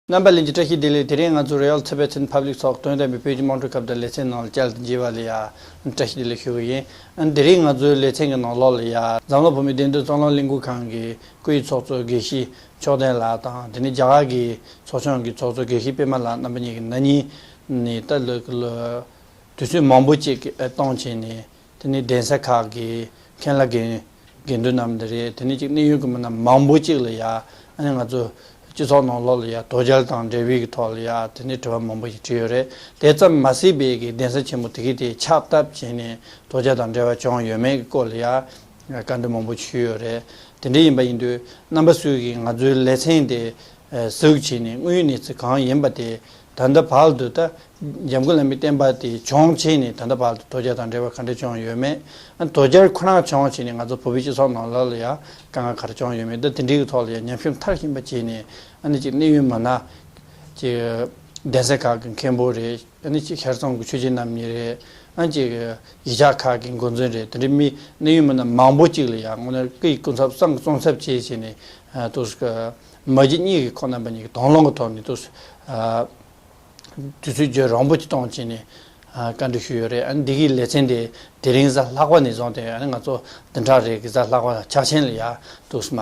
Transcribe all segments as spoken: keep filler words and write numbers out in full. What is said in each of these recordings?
རྣམ་པ་ལྷན་རྒྱས་བཀྲ་ཤིས་བདེ་ལེགས། དེ་རིང་ང་ཚོ་Royal Tibetan Public Talk དོན་དམ་པའི་བོད་ཀྱི་དམངས་ཁྲོད་ཁ་བརྡ་ལེ་ཚན་ནང་ལ་བསྐྱར་དུ་མཇལ་བ་ལ་ཡ་བཀྲ་ཤིས་བདེ་ལེགས་ཞུ་གི་ཡིན། དེ་རིང་ང་ཚོའི་ལེ་ཚན་གྱི་ནང་ལོགས་ལ་ཡ་འཛམ་གླིང་བོད་མིའི་བདེན་དོན་གཙང་སློང་ལས་འགུལ་ཁང་གི་སྐུའི་ཚོགས་གཙོ་དགེ་བཤེས་ཕྱོགས་ལྡན་ལགས་དང་། དེ་ནས་རྒྱ་གར་གྱི་ཚོགས་ཆུང་གི་ཚོགས་གཙོ་དགེ་བཤེས་པད་མ་ལགས། རྣམ་པ་གཉིས་ཀྱིས་ན་ནིང་ནས་ད་ལོ་ལོ་དུས་ཚོད་མང་པོ་ཅིག་གཏོང་བྱས་ནས། དེ་ནས་གདན་ས་ཁག་གི་མཁན་བླ་དགེ་དགེ་འདུན་རྣམས་དེ་རེད། དེ་ནས་ཅིག་གནད་ཡོད་ཀྱི་མི་སྣ་མང་པོ་ཅིག་ལ་ཡ་ཨ་ནི་ང་ཚོ་སྤྱི་ཚོགས་ནང་ལོགས་ལ་ཡ་དོལ་རྒྱལ་དང་འབྲེལ་བའི་གི་ཐོག་ལ་ཡ་དེ་ནས་དྲི་བ་མང་པོ་ཞིག་དྲིས་ཡོད་རེད། དེ་ཙམ་མ་ཟད་པའི་གི་གདན་ས་ཆེན་མོ་དེ་གའི་དེ་ཕྱག་བཏབ་བྱས་ནས་དོལ་རྒྱལ་དང་འབྲེལ་བ་བྱུང་ཡོད་མེད་ཀྱི་སྐོར་ལ་ཡ་བཀའ་འདྲི་མང་པོ་ཞུས་ཡོད་རེད། དེ་འདྲ་ཡིན་པ་ཡིན་དུས་རྣམ་པ་ཚོས་ཀྱིས་ང་ཚོའི་ལེ་ཚན་དེ་གཟིགས་བྱས་ནས་དངོས་ཡོད་གནས་ཚུལ་གང་ཡིན་པ་དེ་ད་ལྟ་བར་དུ་ད་འཇམ་མགོན་བླ་མའི་བསྟན་པ་དེ་བྱུང་བྱས་ནས་ད་ལྟ་བར་དུ་དོལ་རྒྱལ་དང་འབྲེལ་བ་ག་འདྲ་བྱུང་ཡོད་མེད། ཨ་དོལ་རྒྱལ་ཁོ་རང་བྱུང་བྱས་ནས་ང་ཚོ་བོད་པའི་སྤྱི་ཚོགས་ནང་ལོགས་ལ་ཡང་དཀའ་ངལ་ག་རེ་བྱུང་ཡོད་མེད། ད་དེ་འདྲའི་གི་ཐོག་ལ་ཡང་ཉམས་ཞིབ་མཐར་ཕྱིན་པ་བྱས་ནས་ཨ་ནི་ཅིག་གནད་ཡོད་མི་སྣ་ཅིག་གདན་ས་ཁག་གི་མཁན་པོ་རེད། ཨ་ནི་ཅིག་ཤར་གཙང་གི་ཆོས་བྱེད་རྣམ་གཉིས་རེད། ཨ་ནི་ཅིག་གཞིས་ཆགས་ཁག་གི་འགོ་འཛིན་རེད། དེ་འདྲའི་མི་གནད་ཡོད་མི་སྣ་མང་པོ་ཅིག་ལ་ཡང་དངོས་གནས་སྐུ་ཡི་སྐུ་ཚབ་སང་གི་གཙོ་འཚབ་བྱས་བྱས་ནས་ཨ་ཏོག་ཙམ་མ་གཞི་གཉིས་ཀྱི་ཁོང་རྣམ་པ་གཉིས་ཀྱི་དང་བླངས་ཀྱི་ཐོག་ནས་ཏོག་ཙམ་དུས་ཚོད་རྒྱུན་རིང་པོ་ཅིག་གཏོང་བྱས་ནས་ཨ་བཀའ་འདྲི་ཞུས་ཡོད་རེད། ཨ་ནི་འདི་གའི་ལེ་ཚན་དེ་དེ་རིང་གཟའ་ལྷག་པ་ནས་བཟུང་སྟེ་ཨ་ནི་ང་ཚོ་བདུན་ཕྲག་རེ་གི་གཟའ་ལྷག་པ་ཕྱག་ཆེན་ལ་ཡ་ཏོག་ཙམ་མ་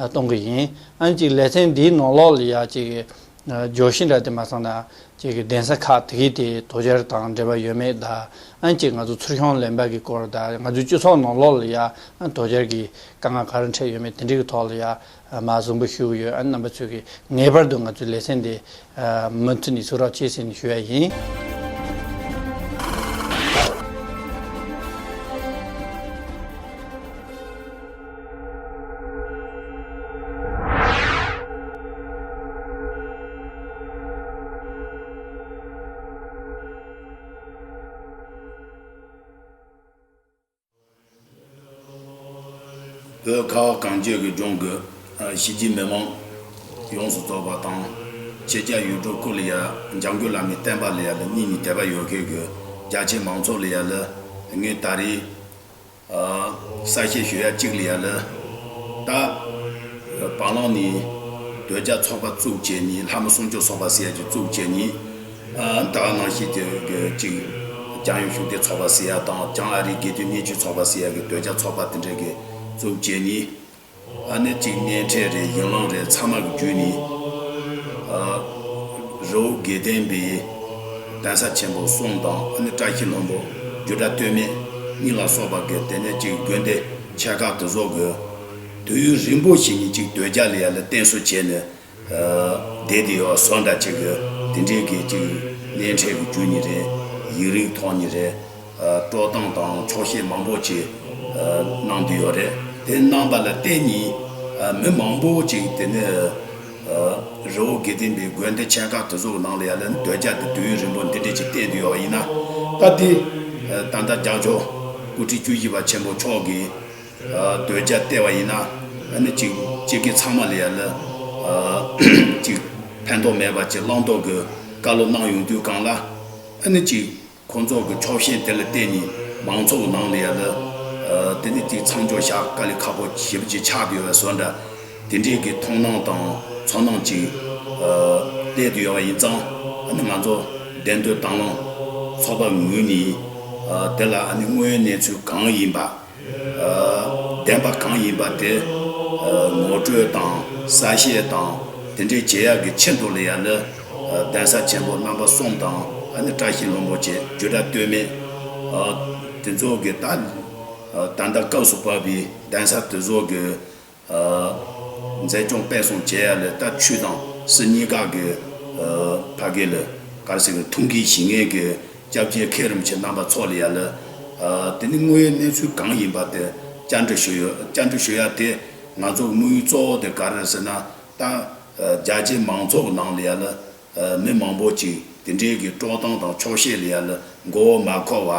གཏོང་གི་ཡིན། ཨ་ནི་ཅིག་ལེ་ཚན་འདིའི་ནང་ལོགས་ལ་ཡ་ཅིག་བརྗོད་གཞི་འདྲ་དེ་མ་ཚང་ན་ཅིག་གི་གདན་ས་ཁག་དེ་གའི་དེ་དོལ་རྒྱལ་དང་འབྲེལ་བ་ཡོད་མེད་དང་། ཨ་ནི་ཅིག་ང་ཚོ་ཚུར་ཤོང་ལེན་པ་གི་སྐོར་དང་། ང་ཚོའི་སྤྱི་ཚོགས་ནང་ལོགས་ལ་ཡ་ཨ་ནི་དོལ་རྒྱལ་གྱི་དཀའ་ངལ་ག་རེ་འཕྲད་ཡོད་མེད་དེ་འདྲའི་གི་ཐོག་ལ་ཡ་མར་གཟིགས་འབུལ་ཞུ་གི་ཡོད། ཨ་ནི་རྣམ་པ་ཚོས་ཀྱིས་ངེས་པར་དུ་ང་ཚོའི་ལེ་ཚན་འདི་མུ་མཐུད་ནས་གཟིགས་རོགས་བྱེད་ཟེར་ནས་ཞུ་ཡ་ཡིན། བོད་ཁ་བ་གངས་ཅན་གྱི་ལྗོངས་ཀྱི་གཞིས་བྱེས་མི་མང་ཡོངས་སུ་རྫོགས་པ་དང་། ཕྱི་རྒྱལ་ཡུལ་གྲུ་ཁག་ལ་ཡ་འཇམ་མགོན་བླ་མའི་བསྟན་པ་ལ་ཡ་ལ་གཉེན་ཉེ་དད་པ་ཡོད་མཁན་གྱི་རྒྱ་ཆེ་མང་ཚོགས་ལ་ཡ་ལ་ངས་ད་རེས་གསལ་བཤད་ཞུ་ཡ་གཅིག་ལ་ཡ་ལ། ད་བར་ལམ་ནས་དོལ་རྒྱལ་ཚོགས་པ་བཙུགས་བྱས་ནས། ལྷ་མོ་སུམ་ཅུ་ཚོགས་པ་ཟེར་ཡ་ཅིག་བཙུགས་བྱས་ནས། ད་ག་ནང་བཞིན་གྱི་གཅིག་འཇམ་དབྱངས་ཤུགས་ལྡན་ཚོགས་པ་ཟེར་ཡ་དང་། བྱང་ཨ་རིའི་དགེ་འདུན་སྣོད་བཅུད་ཚོགས་པ་ཟེར་ཡ་གི་དོལ་རྒྱལ་ཚོགས་པ་དེ་འདྲ་གི་བཙུགས་བྱས་ནས། ཨ་ནི་གཅིག་སྣེ་ཁྲིད་རེད། ཡིག་ལམ་རེད། ཚང་མ་གི་བརྒྱུད་ནས། ཨ་རི་བོ་དགེ་ལྡན་པའི་གདན་ས་ཆེན་པོ་གསུམ་དང་། ཨ་ནི་བཀྲ་ཤིས་ལྷུན་པོ། རྒྱུད་གྲྭ་སྟོད་སྨད་གཉིས་ལ་སོགས་པ་གི་དེ་ནས་གཅིག་དགོན་སྡེ་ཆེ་ཁག་དེ་ཚོ་གི་དུས་ཡུན་རིང་པོ་ཞིག་ནས་གཅིག་དོལ་རྒྱལ་ལ་ཡ་ལ་བསྟེན་གསོལ་བྱས་ནས་བསྡད་དེ་ཡོད་བཟོ་འདྲ་ཅིག་གི་དེ་འདྲའི་གི་གཅིག་སྣེ་ཁྲིད་ཀྱི་བརྒྱུད་ནས་རེད། ཡིག་རིགས་ཐོག་ནས་རེད། སྤྲོ་སྟངས་དང་ཆོག་ཤེས་མང་པོ་ཅིག་གནང་བསྡད་ཡོད་རེད། དེ་གནང་པ་ལ་བརྟེན་ནས་མི་མང་པོ་ཅིག་དེ་ནས་རི་བོ་དགེ་ལྡན་པའི་དགོན་སྡེ་ཆེ་ཁག་དེ་ཚོ་གི་ནང་ལ་ཡ་ལ་དོལ་རྒྱལ་དེ་དུས་ཡུན་རིང་པོ་འདི་འདྲ་ཅིག་བསྟེན་བསྡད་ཡོད་པ་ཡིན་ན། ད་དེ་ད་ལྟ་རྒྱལ་མཆོག་སྐུ་ཕྲེང་བཅུ་བཞི་པ་ཆེན་པོ་མཆོག་གིས་དོལ་རྒྱལ་བསྟེན་པ་ཡིན་ན། ཨ་ནི་ཅིག་སྤྱི་སྒེར་ཚང་མ་ལ་ཡ་ལ་ཅིག་ཕན་ཐོགས་མེད་པ་ཅིག་བླང་དོར་གི་བཀའ་སློབ་གནང་ཡོང་དུས་སྒང་ལ། ཨ་ནི་ཅིག་ཁོང་ཚོ་གི་ཆོག་ཤེས་དེ་ལ་བརྟེན་ནས་མང་ཚོགས་ནང་ལ་ཡ་ལ་དེ་ནི་ཅིག་མཚམས་འཇོག་བྱ་དཀའ་ལས་ཁག་པོ་ཞེ་པོ་ཅིག་ཆགས་བསྡད་ཡོད་པ་བཟོ་འདྲ། དེ་འདྲའི་གི་མཐོང་སྣང་དང་ཚོར་སྣང་ཅིག་སླེབས་བསྡད་ཡོད་པ་ཡིན་ཙང་། ཨ་ནི་ང་ཚོ་བདེན་དོན་དང་བླངས་ཚོགས་པ་ངོས་ནས་དེ་ལ་ཨ་ནི་དངོས་ཡོད་གནས་ཚུལ་གང་ཡིན་པ། བདེན་པ་གང་ཡིན་པ་དེ་ངོ་སྤྲོད་དང་གསལ་བཤད་དང་དེ་འདྲའི་བྱེད་ཡག་གི་ཆེད་དུ་ལ་ཡ་ལ་གདན་ས་ཆེན་པོ་རྣམ་པ་གསུམ་དང་། ཨ་ནི་བཀྲ་ཤིས་ལྷུན་པོ་བཅས་རྒྱུད་གྲྭ་སྟོད་སྨད་དེ་ཚོ་གི་ད་ད་ལྟ་སྐབས་སུ་བབས་པའི་གདན་ས་དེ་ཚོ་གི་འཛིན་སྐྱོང་སྤེལ་གསུམ་བྱེད་ཡ་ལ་ད་ཆོས་དང་སྲིད་གཉིས་ཀ་གི་ཕ་གི་ལ་ག་རེ་ཟེར་གི་ཐུགས་འགན་བཞེས་མཁན་གི་སྐྱབས་རྗེ་མཁན་རིན་པོ་ཆེ་རྣམ་པ་ཚོ་ལ་ཡ་ལ། དེ་ནི་དངོས་ཡོད་གནས་ཚུལ་གང་ཡིན་པ་དེ་བཅར་འདྲི་ཞུ་ཡོད། བཅར་འདྲི་ཞུ་ཡ་དེ་ང་ཚོ་དམིགས་ཡུལ་གཙོ་བོ་དེ་ག་རེ་རེད་ཟེར་ན། ད་རྒྱ་ཆེ་མང་ཚོགས་ནང་ལ་ཡ་ལ་མི་མང་པོ་ཅིག་དེ་འདྲའི་གི་སྤྲོ་སྟངས་དང་ཆོག་ཤེས་ལ་ཡ་ལ་མགོ་བོ་མ་འཁོར་བ།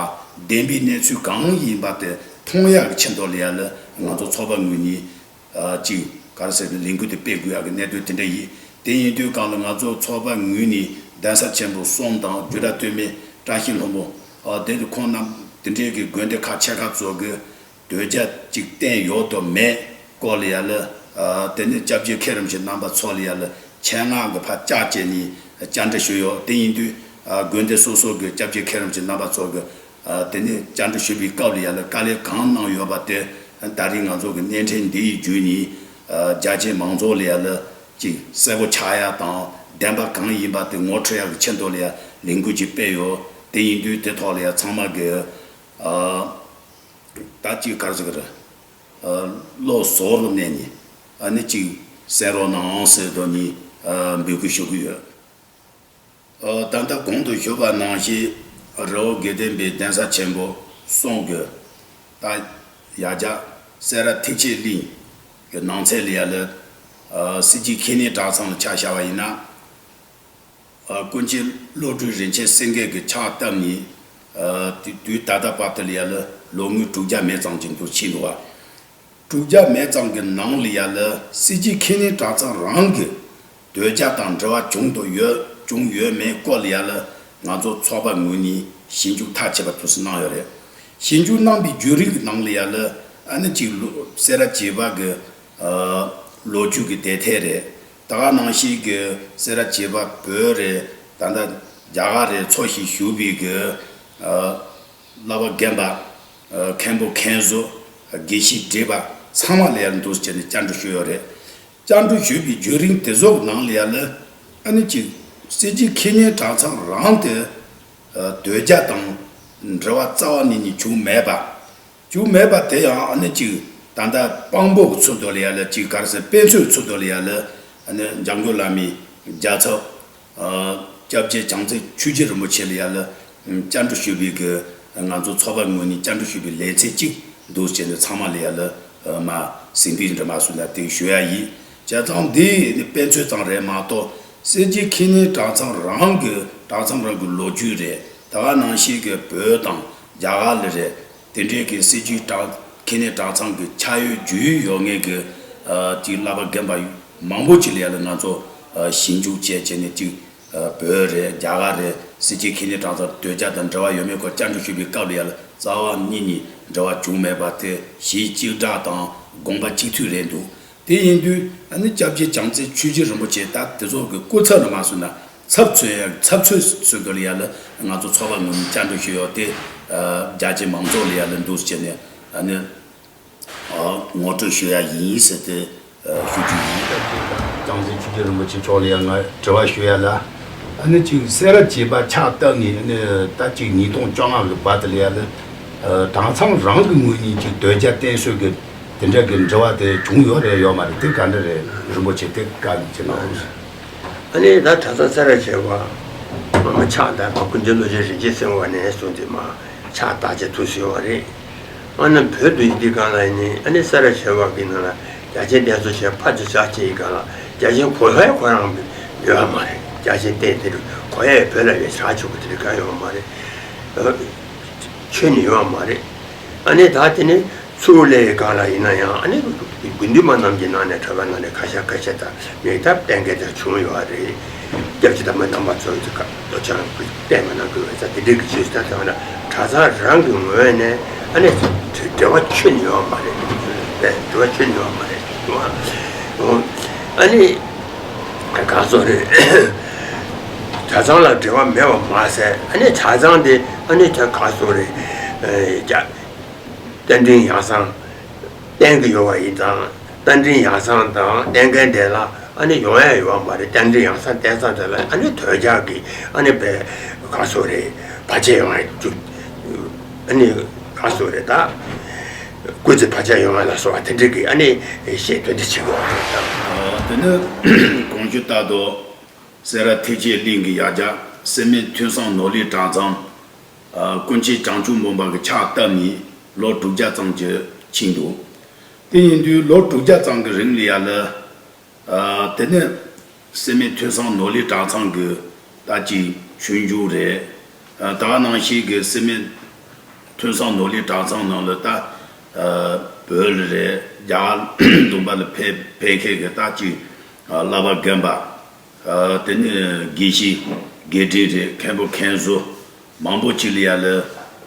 བདེན་པའི་གནས་ཚུལ་གང་ཡིན་པ་དེ་མཐོང་ཡག་གི་ཆེད་དུ་ལ་ཡ་ལ་ང་ཚོ་ཚོགས་པ་ངོས་ནས་ཅིག་ག་རེ་ཟེར་ནས་ལས་འགུལ་དེ་སྤེལ་དགོས་ཡག་གི་གནད་དོན་དེ་འདྲ་ཡིན། དེ་ཡིན་དུས་སྒང་ལ་ང་ཚོ་ཚོགས་པ་ངོས་ནས་གདན་ས་ཆེན་པོ་གསུམ་དང་། རྒྱུད་གྲྭ་སྟོད་སྨད་བཀྲ་ཤིས་ལྷུན་པོ། དེ་ཁོང་རྣམས་དེ་འདྲའི་གི་དགོན་སྡེ་ཁག་ཆེ་ཁག་ཚོ་གི་དོལ་རྒྱལ་ཅིག་བསྟེན་ཡོད་དོ་མེད་སྐོར་ལ་ཡ་ལ། དེ་ནས་སྐྱབས་རྗེ་མཁན་རིན་པོ་ཆེ་རྣམ་པ་ཚོ་ལ་ཡ་ལ་ ཆེད་མངགས་ཀྱི་ཕར་བཅར་བྱས་ནས་བཅར་འདྲི་ཞུས་ཡོད། དེ་ཡིན་དུས་དགོན་སྡེ་སོ་སོ་གི་སྐྱབས་རྗེ་མཁན་རིན་པོ་ཆེ་རྣམ་པ་ཚོ་གི་དེ་ནས་བཅར་འདྲི་ཞུས་པའི་སྐབས་ལ་ཡ་ལ་དཀའ་ལས་གང་གནང་ཡོད་པ་དེ་ད་རེས་ང་ཚོ་གི་སྣེ་ཕྲན་འདི་ཡི་བརྒྱུད་ནས་རྒྱ་ཆེའི་མང་ཚོགས་ལ་ཡ་ལ་ཅིག་གསལ་པོ་ཆགས་ཡ་དང་བདེན་པ་གང་ཡིན་པ་དེ་ངོ་འཕྲོད་ཡ་གི་ཆེད་དུ་ལ་ཡ་ལས་འགུལ་ཅིག་སྤེལ་ཡོད། དེ་ཡིན་དུས་དེ་ཐོག་ལ་ཡ་ཚང་མ་གི་ད་ཅིག་ག་རེ་ཟེར་གི་རེད། བློ་གཟུ་བོར་གནས་ནས་ཨ་ནི་ཅིག་གསན་རོགས་གནང་ཟེར་དོ་ནི་འབོད་སྐུལ་ཞུ་གི་ཡོད། ད་ལྟ་གོང་དུ་ཞུས་པ་ནང་བཞིན་རི་བོ་དགེ་ལྡན་པའི་གདན་ས་ཆེན་པོ་གསུམ་གྱི་ད་ཡ་གྱལ་སེ་ར་ཐེག་ཆེན་གླིང་གི་ནང་ཚན་ལ་ཡ་ལ་སྲིད་སྤྱི་ཁེ་ཉེན་གྲྭ་ཚང་ལ་ཆ་བཞག་པ་ཡིན་ན། ཨ། ཀུན་མཁྱེན་བློ་གྲོས་རིན་ཆེན་སེང་གེ་གིས་ཕྱག་བཏབ་ནས། ཨ། དུས་དུས་ད་ལྟ་བར་དུ་ལ་ཡ་ལ་ལོ་ངོ་དྲུག་བརྒྱ་མན་ཙམ་ཅིག་འདུག་ཕྱིན་འདུག་བ། དྲུག་བརྒྱ་མན་ཙམ་གྱི་ནང་ལ་ཡ་ལ་སྲིད་སྤྱི་ཁེ་ཉེན་གྲྭ་ཚང་རང་གི་དོལ་རྒྱལ་དང་འབྲེལ་བ་བྱུང་དང་ཡོད་བྱུང་ཡོད་མེད་སྐོར་ལ་ཡ་ལ་ང་ཚོ་ཚོགས་པ་ངོས་ནས་ཞིབ་འཇུག་མཐའ་ཆད་པ་དུ་སུ་གནང་ཡོད་རེད། ཞིབ་འཇུག་གནང་པའི་བརྒྱུད་རིམ་གྱི་ནང་ལ་ཡ་ལ་ཨ་ནི་གཅིག་ལོ་སེ་ར་བྱེས་པ་གི་ཨ། ལོ་རྒྱུས་ཀྱི་དེབ་ཐེར་རེད། ད་ག་ནང་བཞིན་གྱི་སེ་ར་བྱེས་པ་བོད་རེད། ད་ལྟ་རྒྱ་གར་རེད། འཚོ་ཞིང་བཞུགས་པའི་གི་ཨ། བསླབ་པ་རྒན་པ། ཨ། མཁན་པོ་མཁན་བཟོ། དགེ་བཤེས་བགྲེས་པ་ཚང་མ་ལ་ཡར་འདུག་སེ་བྱས་ནས་བཅར་འདྲི་ཞུས་ཡོད་རེད། བཅར་འདྲི་ཞུས་པའི་བརྒྱུད་རིམ་དེ་ཚོ་གི་ནང་ལ་ཡ་ལ་ཨ་ནི་གཅིག་སྲིད་སྤྱི་ཁེ་ཉེན་གྲྭ་ཚང་རང་དེ་ཨ། དོལ་རྒྱལ་དང་འབྲེལ་བ་རྩ་བ་ཉིད་ནས་བྱུང་མེད་པ། བྱུང་མེད་པ་དེ་ཡང་ཨ་ནི་གཅིག་ད་ལྟ་དཔང་པོ་གི་ཚུལ་དུ་ལ་ཡ་ལ་གཅིག་ག་རེ་ཟེར་དཔེ་མཚོན་ཚུལ་དུ་ལ་ཡ་ལ་ཨ་ནི་འཇམ་མགོན་བླ་མའི་རྒྱལ་ཚབ་ཨ། སྐྱབས་རྗེ་བྱང་རྩེ་ཆོས་རྗེ་རིན་པོ་ཆེ་ལ་ཡ་ལ་བཅར་འདྲི་ཞུས་པའི་གི་ང་ཚོ་ཚོགས་པ་ངོས་ནས་བཅར་འདྲི་ཞུས་པའི་ལེ་ཚན་གཅིག་འདུག་སེ་བྱས་ནས་ཚང་མ་ལ་ཡ་ལ་མར་ཟིན་བྲིས་འདྲ་མ་སོང་ན་དེ་ཞུ་ཡ་ཡིན། བྱས་ཙང་འདི་ནི་དཔེ་མཚོན་ཙམ་རེད་མ་གཏོགས་སྲིད་སྤྱི་ཁེ་ཉེན་གྲྭ་ཚང་རང་གི་གྲྭ་ཚང་རང་གི་ལོ་རྒྱུས་རེད། ད་ག་ནང་བཞིན་གྱི་བོད་དང་རྒྱ་གར་ལ་རེད། དེ་འདྲའི་གི་སྲིད་སྤྱི་གྲྭ་ཁེ་ཉེན་གྲྭ་ཚང་གི་ཆ་ཡོད་རྒྱུས་ཡོད་ངེས་ཀྱི་ཅིག་བསླབ་པ་རྒན་པ་མང་པོ་ཅིག་ལ་ཡ་ལ་ང་ཚོ་ཞིབ་འཇུག་བྱས་བྱས་ནས་ཅིག་བོད་རེད། རྒྱ་གར་རེད། སྲིད་སྤྱི་ཁེ་ཉེན་གྲྭ་ཚང་དོལ་རྒྱལ་དང་འབྲེལ་བ་ཡོད་མེད་སྐོར་བཅར་འདྲི་ཞུས་པའི་སྐབས་ལ་ཡ་ལ་རྩ་བ་ཉིད་ནས་འབྲེལ་བ་བྱུང་མེད་པ་དེ་གཞི་གཅིག་སྒྲ་དང་དགོངས་པ་གཅིག་མཐུན་རེད་འདུག་དེ་ཡིན་དུས་ཨ་ནི་སྐྱབས་རྗེ་བྱང་རྩེ་ཆོས་རྗེ་རིན་པོ་ཆེ་ད་དེ་ཚོ་གི་སྐུ་ཚབ་ལ་མ་སོང་ན་ཚབ་མཚོན་ཡ་ཚབ་མཚོན་སུ་འདུག་ལ་ཡ་ལ་ང་ཚོ་ཚོགས་པ་ངོས་ནས་བཅར་འདྲི་ཞུས་ཡོད་དེ། རྒྱ་ཆེ་མང་ཚོགས་ལ་ཡ་ལ་འདུག་སེ་བྱས་ནས་ཨ་ནི་ངོ་སྤྲོད་ཞུ་ཡ་ཡིན་ཟེར་ཏེ་ཞུ་རྒྱུ་ཡིན། བྱང་རྩེ་ཆོས་རྗེ་རིན་པོ་ཆེ་མཆོག་ལ་ཡ་ང་དྲི་བ་ཞུ་ཡ་ལ། ཨ་ནི་ཅིག་སེ་ར་བྱེས་པ་ཕྱག་བཏབ་ནས་ཨ་ནི་ད་ཅིག་ཉིས་སྟོང་བཅོ་ལྔ་གི་བར་དུ་ལ་ཡ་ལ་གྲྭ་ཚང་རང་གི་ངོས་ནས་ཅིག་དོལ་རྒྱལ་བསྟེན་གསོལ་གི་དེ་འདྲ་གི་འབྲེལ་བ་དེ་བྱུང་ཡོད་རེད་ཡོད་མ་རེད། དེ་ག་འདྲ་རེད། རིན་པོ་ཆེ་དེ་བཀའ་ལན་ཅིག་གནང་རོགས་ཞུ། ཨ་ནི་ད་གྲྭ་ཚང་སེ་ར་བྱེས་པ་མ་མ་ཕྱག་བཏབ་པ་ཀུན་མཁྱེན་བློ་གྲོས་རིན་ཆེན་སེང་གེ་ནས་བཟུང་སྟེ་མ་ཕྱག་བཏབ་བྱས་ཐུགས་སུ་ཡོད་པ་རེད། ཨ་ནི་བོད་དུ་ཡིན་དུས་སྒང་ལ་ཡིན་ནི་ཨ་ནི་སེ་ར་བྱེས་པ་གི་ནང་ལ་རྒྱ་ཆེན་བསྟེན་གསོལ་བྱས་ཕར་ཚུར་བཞག་བྱས་ཡིན་སྒང་ལ་རྒྱ་ཆེན་གོ་ལྷ་ཁོ་རང་ཡོད་པ་མ་རེད། རྒྱ་ཆེན་བསྟེན་དེ་རུ་གོ་ཡ་བོད་ལ་ཡོད་ཆགས་ཆོག་གི་དེ་རིགས་གང་ཡོད་མ་རེད། ཨ། ཆོས་ནི་ཡོད་མ་རེད། ཨ་ནི་ད་དེ་ནི་ཚུར་སླེབས་སྒང་ལ་ཡིན་ན་ཡང་ཨ་ནི་དགེ་འདུན་པ་རྣམས་ཀྱི་ནང་ནས་གྲྭ་པ་ནང་ནས་ཁ་ཤས་ཁ་ཤས་དང་མི་ཐབས་གཏན་འཁེལ་དེ་བྱུང་ཡོད་རེད། སྐྱབས་རྗེ་དམ་པ་རྣམ་པ་ཚོ་ཚོ་ཀ་ལོ་ཆང་བསྟན་པ་གནང་དགོས་པའི་ས་དེ་འདྲའི་གི་ཆོས་སུ་ད་ཐེངས་ན་གྲྭ་ཚང་རང་གི་ངོས་ནས་ཨ་ནི་འབྲེལ་བ་ཆོས་ནི་ཡོད་མ་རེད། འབྲེལ་བ་ཆོས་ནི་ཡོད་མ་རེད། ཨ་ནི་ག་ཚོད་རེད། གྲྭ་ཚང་ལ་འབྲེལ་བ་མེད་པ་མ་ཟད་ཨ་ནི་གྲྭ་ཚང་དེ་ཨ་ནི་ད་ག་ཚོད་རེད། རྟ་མགྲིན་ཡང་གསང་བསྟེན་གྱི་ཡོད་པ་ཡིན་ཙང་རྟ་མགྲིན་ཡང་གསང་དང་བསྟེན་མཁན་དེ་ལ་ཨ་ནི་ཡོང་ཡ་ཡོད་པ་མ་རེད། རྟ་མགྲིན་ཡང་གསང་བསྟེན་ས་དེ་ལ་ཨ་ནི་དོལ་རྒྱལ་གྱི་ཨ་ནི་བས་ག་ཚོད་རེད། བར་ཆད་ཡོང་ཡ་ཅུ་ཨ་ནི་ག་ཚོད་རེད། ད་སྐུ་ཚེ་བར་ཆད་ཡོང་བ་ལ་སོགས་པ་དེ་འདྲ་གི་ཨ་ནི་བཤད་དོན་དེ་བྱེད་དགོས་པ་རེད་ད། དེ་ནི་གོང་ཞུས་ལྟར་དུ་སེ་ར་ཐེག་ཆེན་གླིང་གི་ཡ་གྱལ་སེར་སྨད་ཐོས་བསམ་ནོར་གླིང་གྲྭ་ཚང་། ཀུན་མཁྱེན་བྱང་ཆུབ་སྨོན་པ་གི་ཕྱག་བཏབ་ནས་ལོ་དྲུག་བརྒྱ་ཙམ་གྱི་ཕྱིན་འདུག་དེ་ཡིན་དུས་ལོ་དྲུག་བརྒྱ་ཙམ་གྱི་རིང་ལ་ཡ་ལ། དེ་ནས་སེར་སྨད་ཐོས་བསམ་ནོར་གླིང་གྲྭ་ཚང་གི་ད་ཅིག་ཆོས་འབྱུང་རེད། ད་ག་ནང་བཞིན་གྱི་སེར་སྨད་ཐོས་བསམ་ནོར་གླིང་གྲྭ་ཚང་ནང་ལ་ད་བོད་ལ་རེད། རྒྱ་གར་འདུན་པ་ལ་ཕེབས་ཕེབས་མཁན་གྱི་ད་ཅིག་བསླབ་པ་རྒན་པ། དེ་ནས་དགེ་བཤེས་དགེ་ཕྲན་རེད། མཁན་པོ་མཁན་ཟུར་མང་པོ་ཅིག་ལ་ཡ་ལ་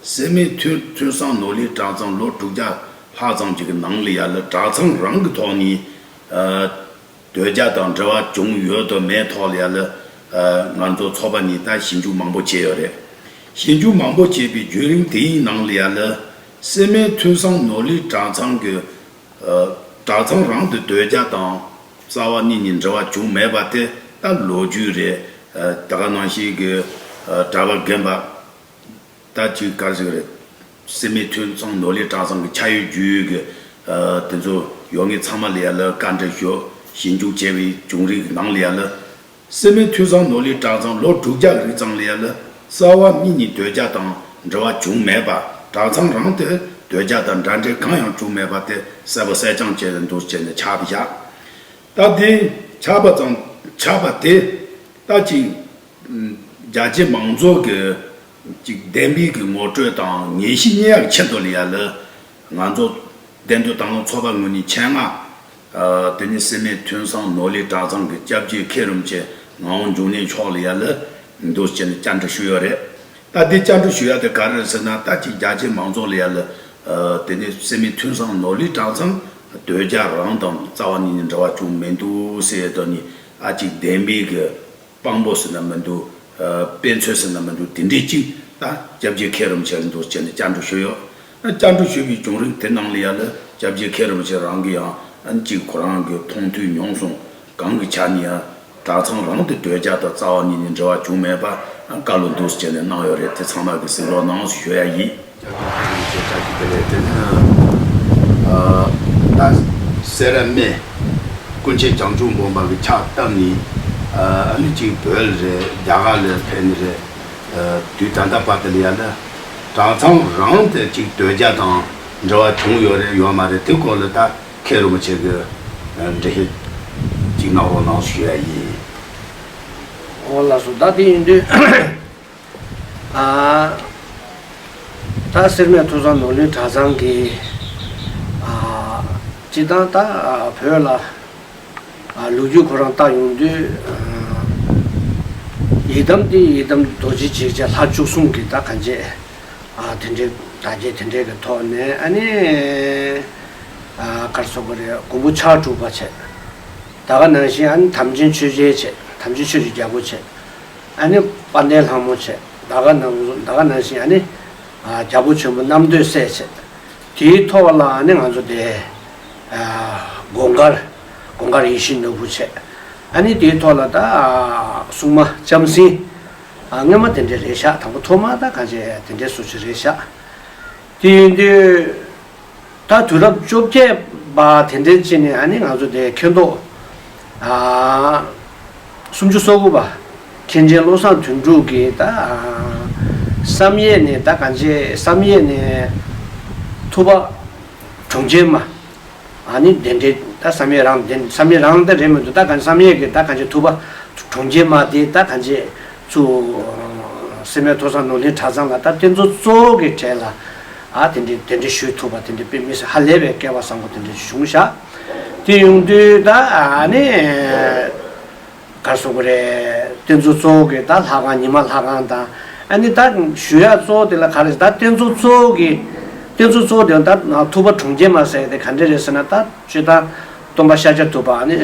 སེར་སྨད་ཐོས་ཐོས་བསམ་ནོར་གླིང་གྲྭ་ཚང་ལོ་དྲུག་བརྒྱ་ལྷག་ཙམ་ཅིག་གི་ནང་ལ་ཡ་ལ་གྲྭ་ཚང་རང་གི་ཐོག་ནས། དོལ་རྒྱལ་དང་འབྲེལ་བ་བྱུང་ཡོད་དང་མེད་ཐོག་ལ་ཡ་ལ་ང་ཚོ་ཚོགས་པ་ནས་ད་ཞིབ་འཇུག་མང་པོ་བྱས་ཡོད་རེད། ཞིབ་འཇུག་མང་པོ་བྱས་པའི་བརྒྱུད་རིམ་དེའི་ནང་ལ་ཡ་ལ་སེར་སྨད་ཐོས་བསམ་ནོར་གླིང་གྲྭ་ཚང་གི་གྲྭ་ཚང་རང་དུ་དོལ་རྒྱལ་དང་རྩ་བ་ཉིད་ནས་འབྲེལ་བ་བྱུང་མེད་པ་དེ་ད་ལོ་རྒྱུས་རེད། ད་ག་ནང་བཞིན་གྱི་གྲྭ་པ་རྒན་པ། ད་ཅིག་ག་རེ་ཟེར་གི་རེད། སེར་སྨད་ཐོས་བསམ་ནོར་གླིང་གྲྭ་ཚང་གི་ཆ་ཡོད་རྒྱུས་ཡོད་ཀྱི་དེ་ཚོ་ཡོད་ངེས་ཚང་མ་ལ་ཡ་ལ་བཀའ་འདྲི་ཞུ། ཞིབ་འཇུག་བྱས་པའི་བྱུང་རིམ་གྱི་ནང་ལ་ཡ་ལ་སེར་སྨད་ཐོས་བསམ་ནོར་གླིང་གྲྭ་ཚང་ལོ་དྲུག་བརྒྱ་གི་རིང་ཙམ་ལ་ཡ་ལ་རྩ་བ་ཉིད་ནས་དོལ་རྒྱལ་དང་འབྲེལ་བ་བྱུང་མེད་པ། གྲྭ་ཚང་རང་དུ་དོལ་རྒྱལ་དང་འདྲ་འབྲེལ་གང་ཡང་བྱུང་མེད་པ་དེ་གསལ་པོ་གསལ་རྐྱང་བྱས་ནས་འདུག་བྱས་ནས་ཆགས་པ་བཞག་ད་དེ་ཆགས་པ་ཙམ་ཆགས་པ་དེ་ད་ཅིག་རྒྱ་ཆེ་མང་ཚོགས་ཀྱི་ཅིག་བདེན་པའི་གི་ངོ་སྤྲོད་དང་ངེས་ཤེས་རྙེད་ཡག་ཆེད་དུ་ལ་ཡ་ལ་ང་ཚོ་བདེན་དོན་དང་བླངས་ཚོགས་པ་ངོས་ནས་ཆེད་མངགས་དེ་ནས་སེར་སྨད་ཐོས་བསམ་ནོར་གླིང་གྲྭ་ཚང་གི་སྐྱབས་རྗེ་མཁན་རིན་པོ་ཆེ་ངག་དབང་འབྱུང་གནས་མཆོག་ལ་ཡ་ལ་འདུག་བྱས་ནས་བཅར་འདྲི་ཞུས་ཡོད་རེད། ད་འདི་བཅར་འདྲི་ཞུ་ཡ་དེ་ག་རེ་རེད་ཟེར་ན་ད་ཅིག་རྒྱ་ཆེ་མང་ཚོགས་ལ་ཡ་ལ་དེ་ནས་སེར་སྨད་ཐོས་བསམ་ནོར་གླིང་གྲྭ་ཚང་དོལ་རྒྱལ་རང་དང་རྩ་བ་ཉིད་ནས་འབྲེལ་བ་བྱུང་མི་འདུག་ཟེར་ཡ་དེ་ནི་ཨ་ཅིག་བདེན་པའི་གི་དཔང་པོ་ཟེར་ན་མི་འདུག་དཔེ་མཚོན་ཟེར་ན་མི་འདུག་དེ་འདྲའི་ཅིག་ད་སྐྱབས་རྗེ་མཁན་རིན་པོ་ཆེ་ལ་འདུག་བྱས་ནས་བཅར་འདྲི་ཞུས་ཡོད། བཅར་འདྲི་ཞུས་པའི་བྱུང་རིམ་དེ་ནང་ལ་ཡ་ལ་སྐྱབས་རྗེ་མཁན་རིན་པོ་ཆེ་རང་གིས་ཡང་ཨ་ནི་གཅིག་ཁོ་རང་གི་མཐོང་ཐོས་མྱོང་གསུམ་གང་གི་ཆ་ནས་ཡང་གྲྭ་ཚང་རང་དུ་དོལ་རྒྱལ་དང་རྩ་བ་ཉིད་ནས་འབྲེལ་བ་བྱུང་མེད་པ་བཀའ་སློབ་འདུག་སེ་བྱས་ནས་གནང་ཡོད་རེད། དེ་ཚང་མ་གིས་གཟིགས་རོགས་གནང་ཞུ་ཡ་ཡིན། སྐྱབས་རྗེ་མཁན་རིན་པོ་ཆེ་བཀྲ་ཤིས་བདེ་ལེགས། དེ་ནི་ད་སེར་སྨད་ཀུན་མཁྱེན་བྱང་ཆུབ་སྒོམ་པ་གི་ཕྱག་བཏབ་ནས་ཨ་ནི་གཅིག་བོད་ལ་རེད། རྒྱ་གར་ལ་ཕེབས་ནས་རེད། དུས་ད་ལྟ་བར་དུ་ལ་ཡ་ལ་གྲྭ་ཚང་རང་དེ་གཅིག་དོལ་རྒྱལ་དང་འབྲེལ་བ་བྱུང་ཡོད་རེད་ཡོད་མ་རེད། དེ་སྐོར་ལ་ད་མཁན་རིན་པོ་ཆེ་གི་འགྲེལ་བཤད་ཅིག་གནང་རོགས་གནང་ཞུ་ཡ་ཡིན། འོ་ལགས་སོ། ད་དེ་ཡིན་དུས་ཨ་ད་སེར་སྨད་ཐོས་བསམ་ནོར་གླིང་གྲྭ་ཚང་གི་ཨ་སྤྱིར་བཏང་ད་བོད་ལ་ཨ་ལོ་རྒྱུས་ཁོ་རང་བལྟ་ཡོང་དུས་ཨ་ཡི་དམ་འདི་ཡི་དམ་རྡོ་རྗེ་འཇིགས་བྱེད་ལྷ་བཅུ་གསུམ་གྱི་ད་གང་བྱེད་ཨ་དེ་འདྲའི་དར་རྒྱས་དེ་འདྲའི་གི་ཐོག་ནས་ཨ་ནི་ཨ་ག་རེ་ཟེར་དགོས་རེད། མགོན་པོ་ཕྱག་དྲུག་པ་བྱས། ད་ག་ནང་བཞིན་ཨ་ནི་དམ་ཅན་ཆོས་རྒྱལ་བྱས། དམ་ཅན་ཆོས་ཀྱི་རྒྱལ་པོ་བྱས། ཨ་ནི་དཔལ་ལྡན་ལྷ་མོ་བྱས། ད་ག་ནང་ད་ག་ནང་བཞིན་ཨ་ནི་ཨ་རྒྱལ་པོ་ཆེན་པོ་རྣམ་ཐོས་སྲས་བྱས། དེའི་ཐོག་ལ་ཨ་ནི་ང་ཚོ་དེ་ཨ་དགོངས་དཀར་དགོངས་དཀར་ཡིད་བཞིན་ནོར་བུ་བྱས། ཨ་ནི་དེའི་ཐོག་ལ་ད་ཨ་སྲུང་མ་ལྕམ་སྲིང་ཨ་སྔོན་མ་དེ་འདྲས་རེད་ཤག་དང་པོ་ཐོག་མ་ད་གང་བྱས་དེ་འདྲས་སུ་ཅིག་རེད་ཤག་དེ་ཡིན་དུས། ད་དུས་རབས་བཅོ་བརྒྱད་པ་དེ་འདྲའི་ཅིག་ནས་ཨ་ནི་ང་ཚོ་དེ་མཁྱེན་རྟོགས་ཨ་སུམ་ཅུ་སོ་དགུ་པ་མཁན་ཆེན་བློ་བཟང་དོན་གྲུབ་ཀྱིས་ད་ཨ་བསམ་ཡས་ནས་ད་གང་བྱེད་བསམ་ཡས་ནས་ཐུབ་པ་དྲུང་ཆེན་མ་ཨ་ནི་གདན་འདྲེན་ད་བསམ་ཡས་རང་གདན་བསམ་ཡས་རང་ད་རེད་མི་འདུག་ད་གང་བསམ་ཡས་ཀྱི་ད་གང་བྱེད་ཐུབ་པ་དྲུང་ཆེན་མ་དེ་ད་གང་བྱེད། ཚུ་སེར་སྨད་ཐོས་བསམ་ནོར་གླིང་གྲྭ་ཚང་ལ་ད་རྟེན་གཙོ་གཙོ་བོ་གི་གྲས་ལ་ཨ་དེ་འདྲའི་གདན་འདྲེན་ཞུས་ཐུབ་པ་དེ་འདྲའི་དཔེ་མི་སྲིད་ཧ་ལས་པའི་སྐལ་བ་བཟང་པོ་དེ་འདྲ་བྱུང་ཤག་དེ་ཡོང་དུས་ད་ཨ་ནི་ག་རེ་ཟེར་དགོས་རེད། རྟེན་གཙོ་གཙོ་བོ་གི་ད་ལྷ་ཁང་ཉི་མ་ལྷ་ཁང་དང་ཨ་ནི་ད་ཞུ་ཡག་གཙོ་བོ་དེ་ལ་ག་རེ་ད་རྟེན་གཙོ་གཙོ་བོ་གི་རྟེན་གཙོ་གཙོ་བོ་དེ་ད་ཐུབ་པ་དྲུང་ཆེན་མ་ཟེར་དེ་ག་འདྲ་རེད་ཟེར་ན་ད་སྤྱིར་བཏང་སྟོན་པ་ཤཱཀྱ་ཐུབ་པ་ཨ་ནི་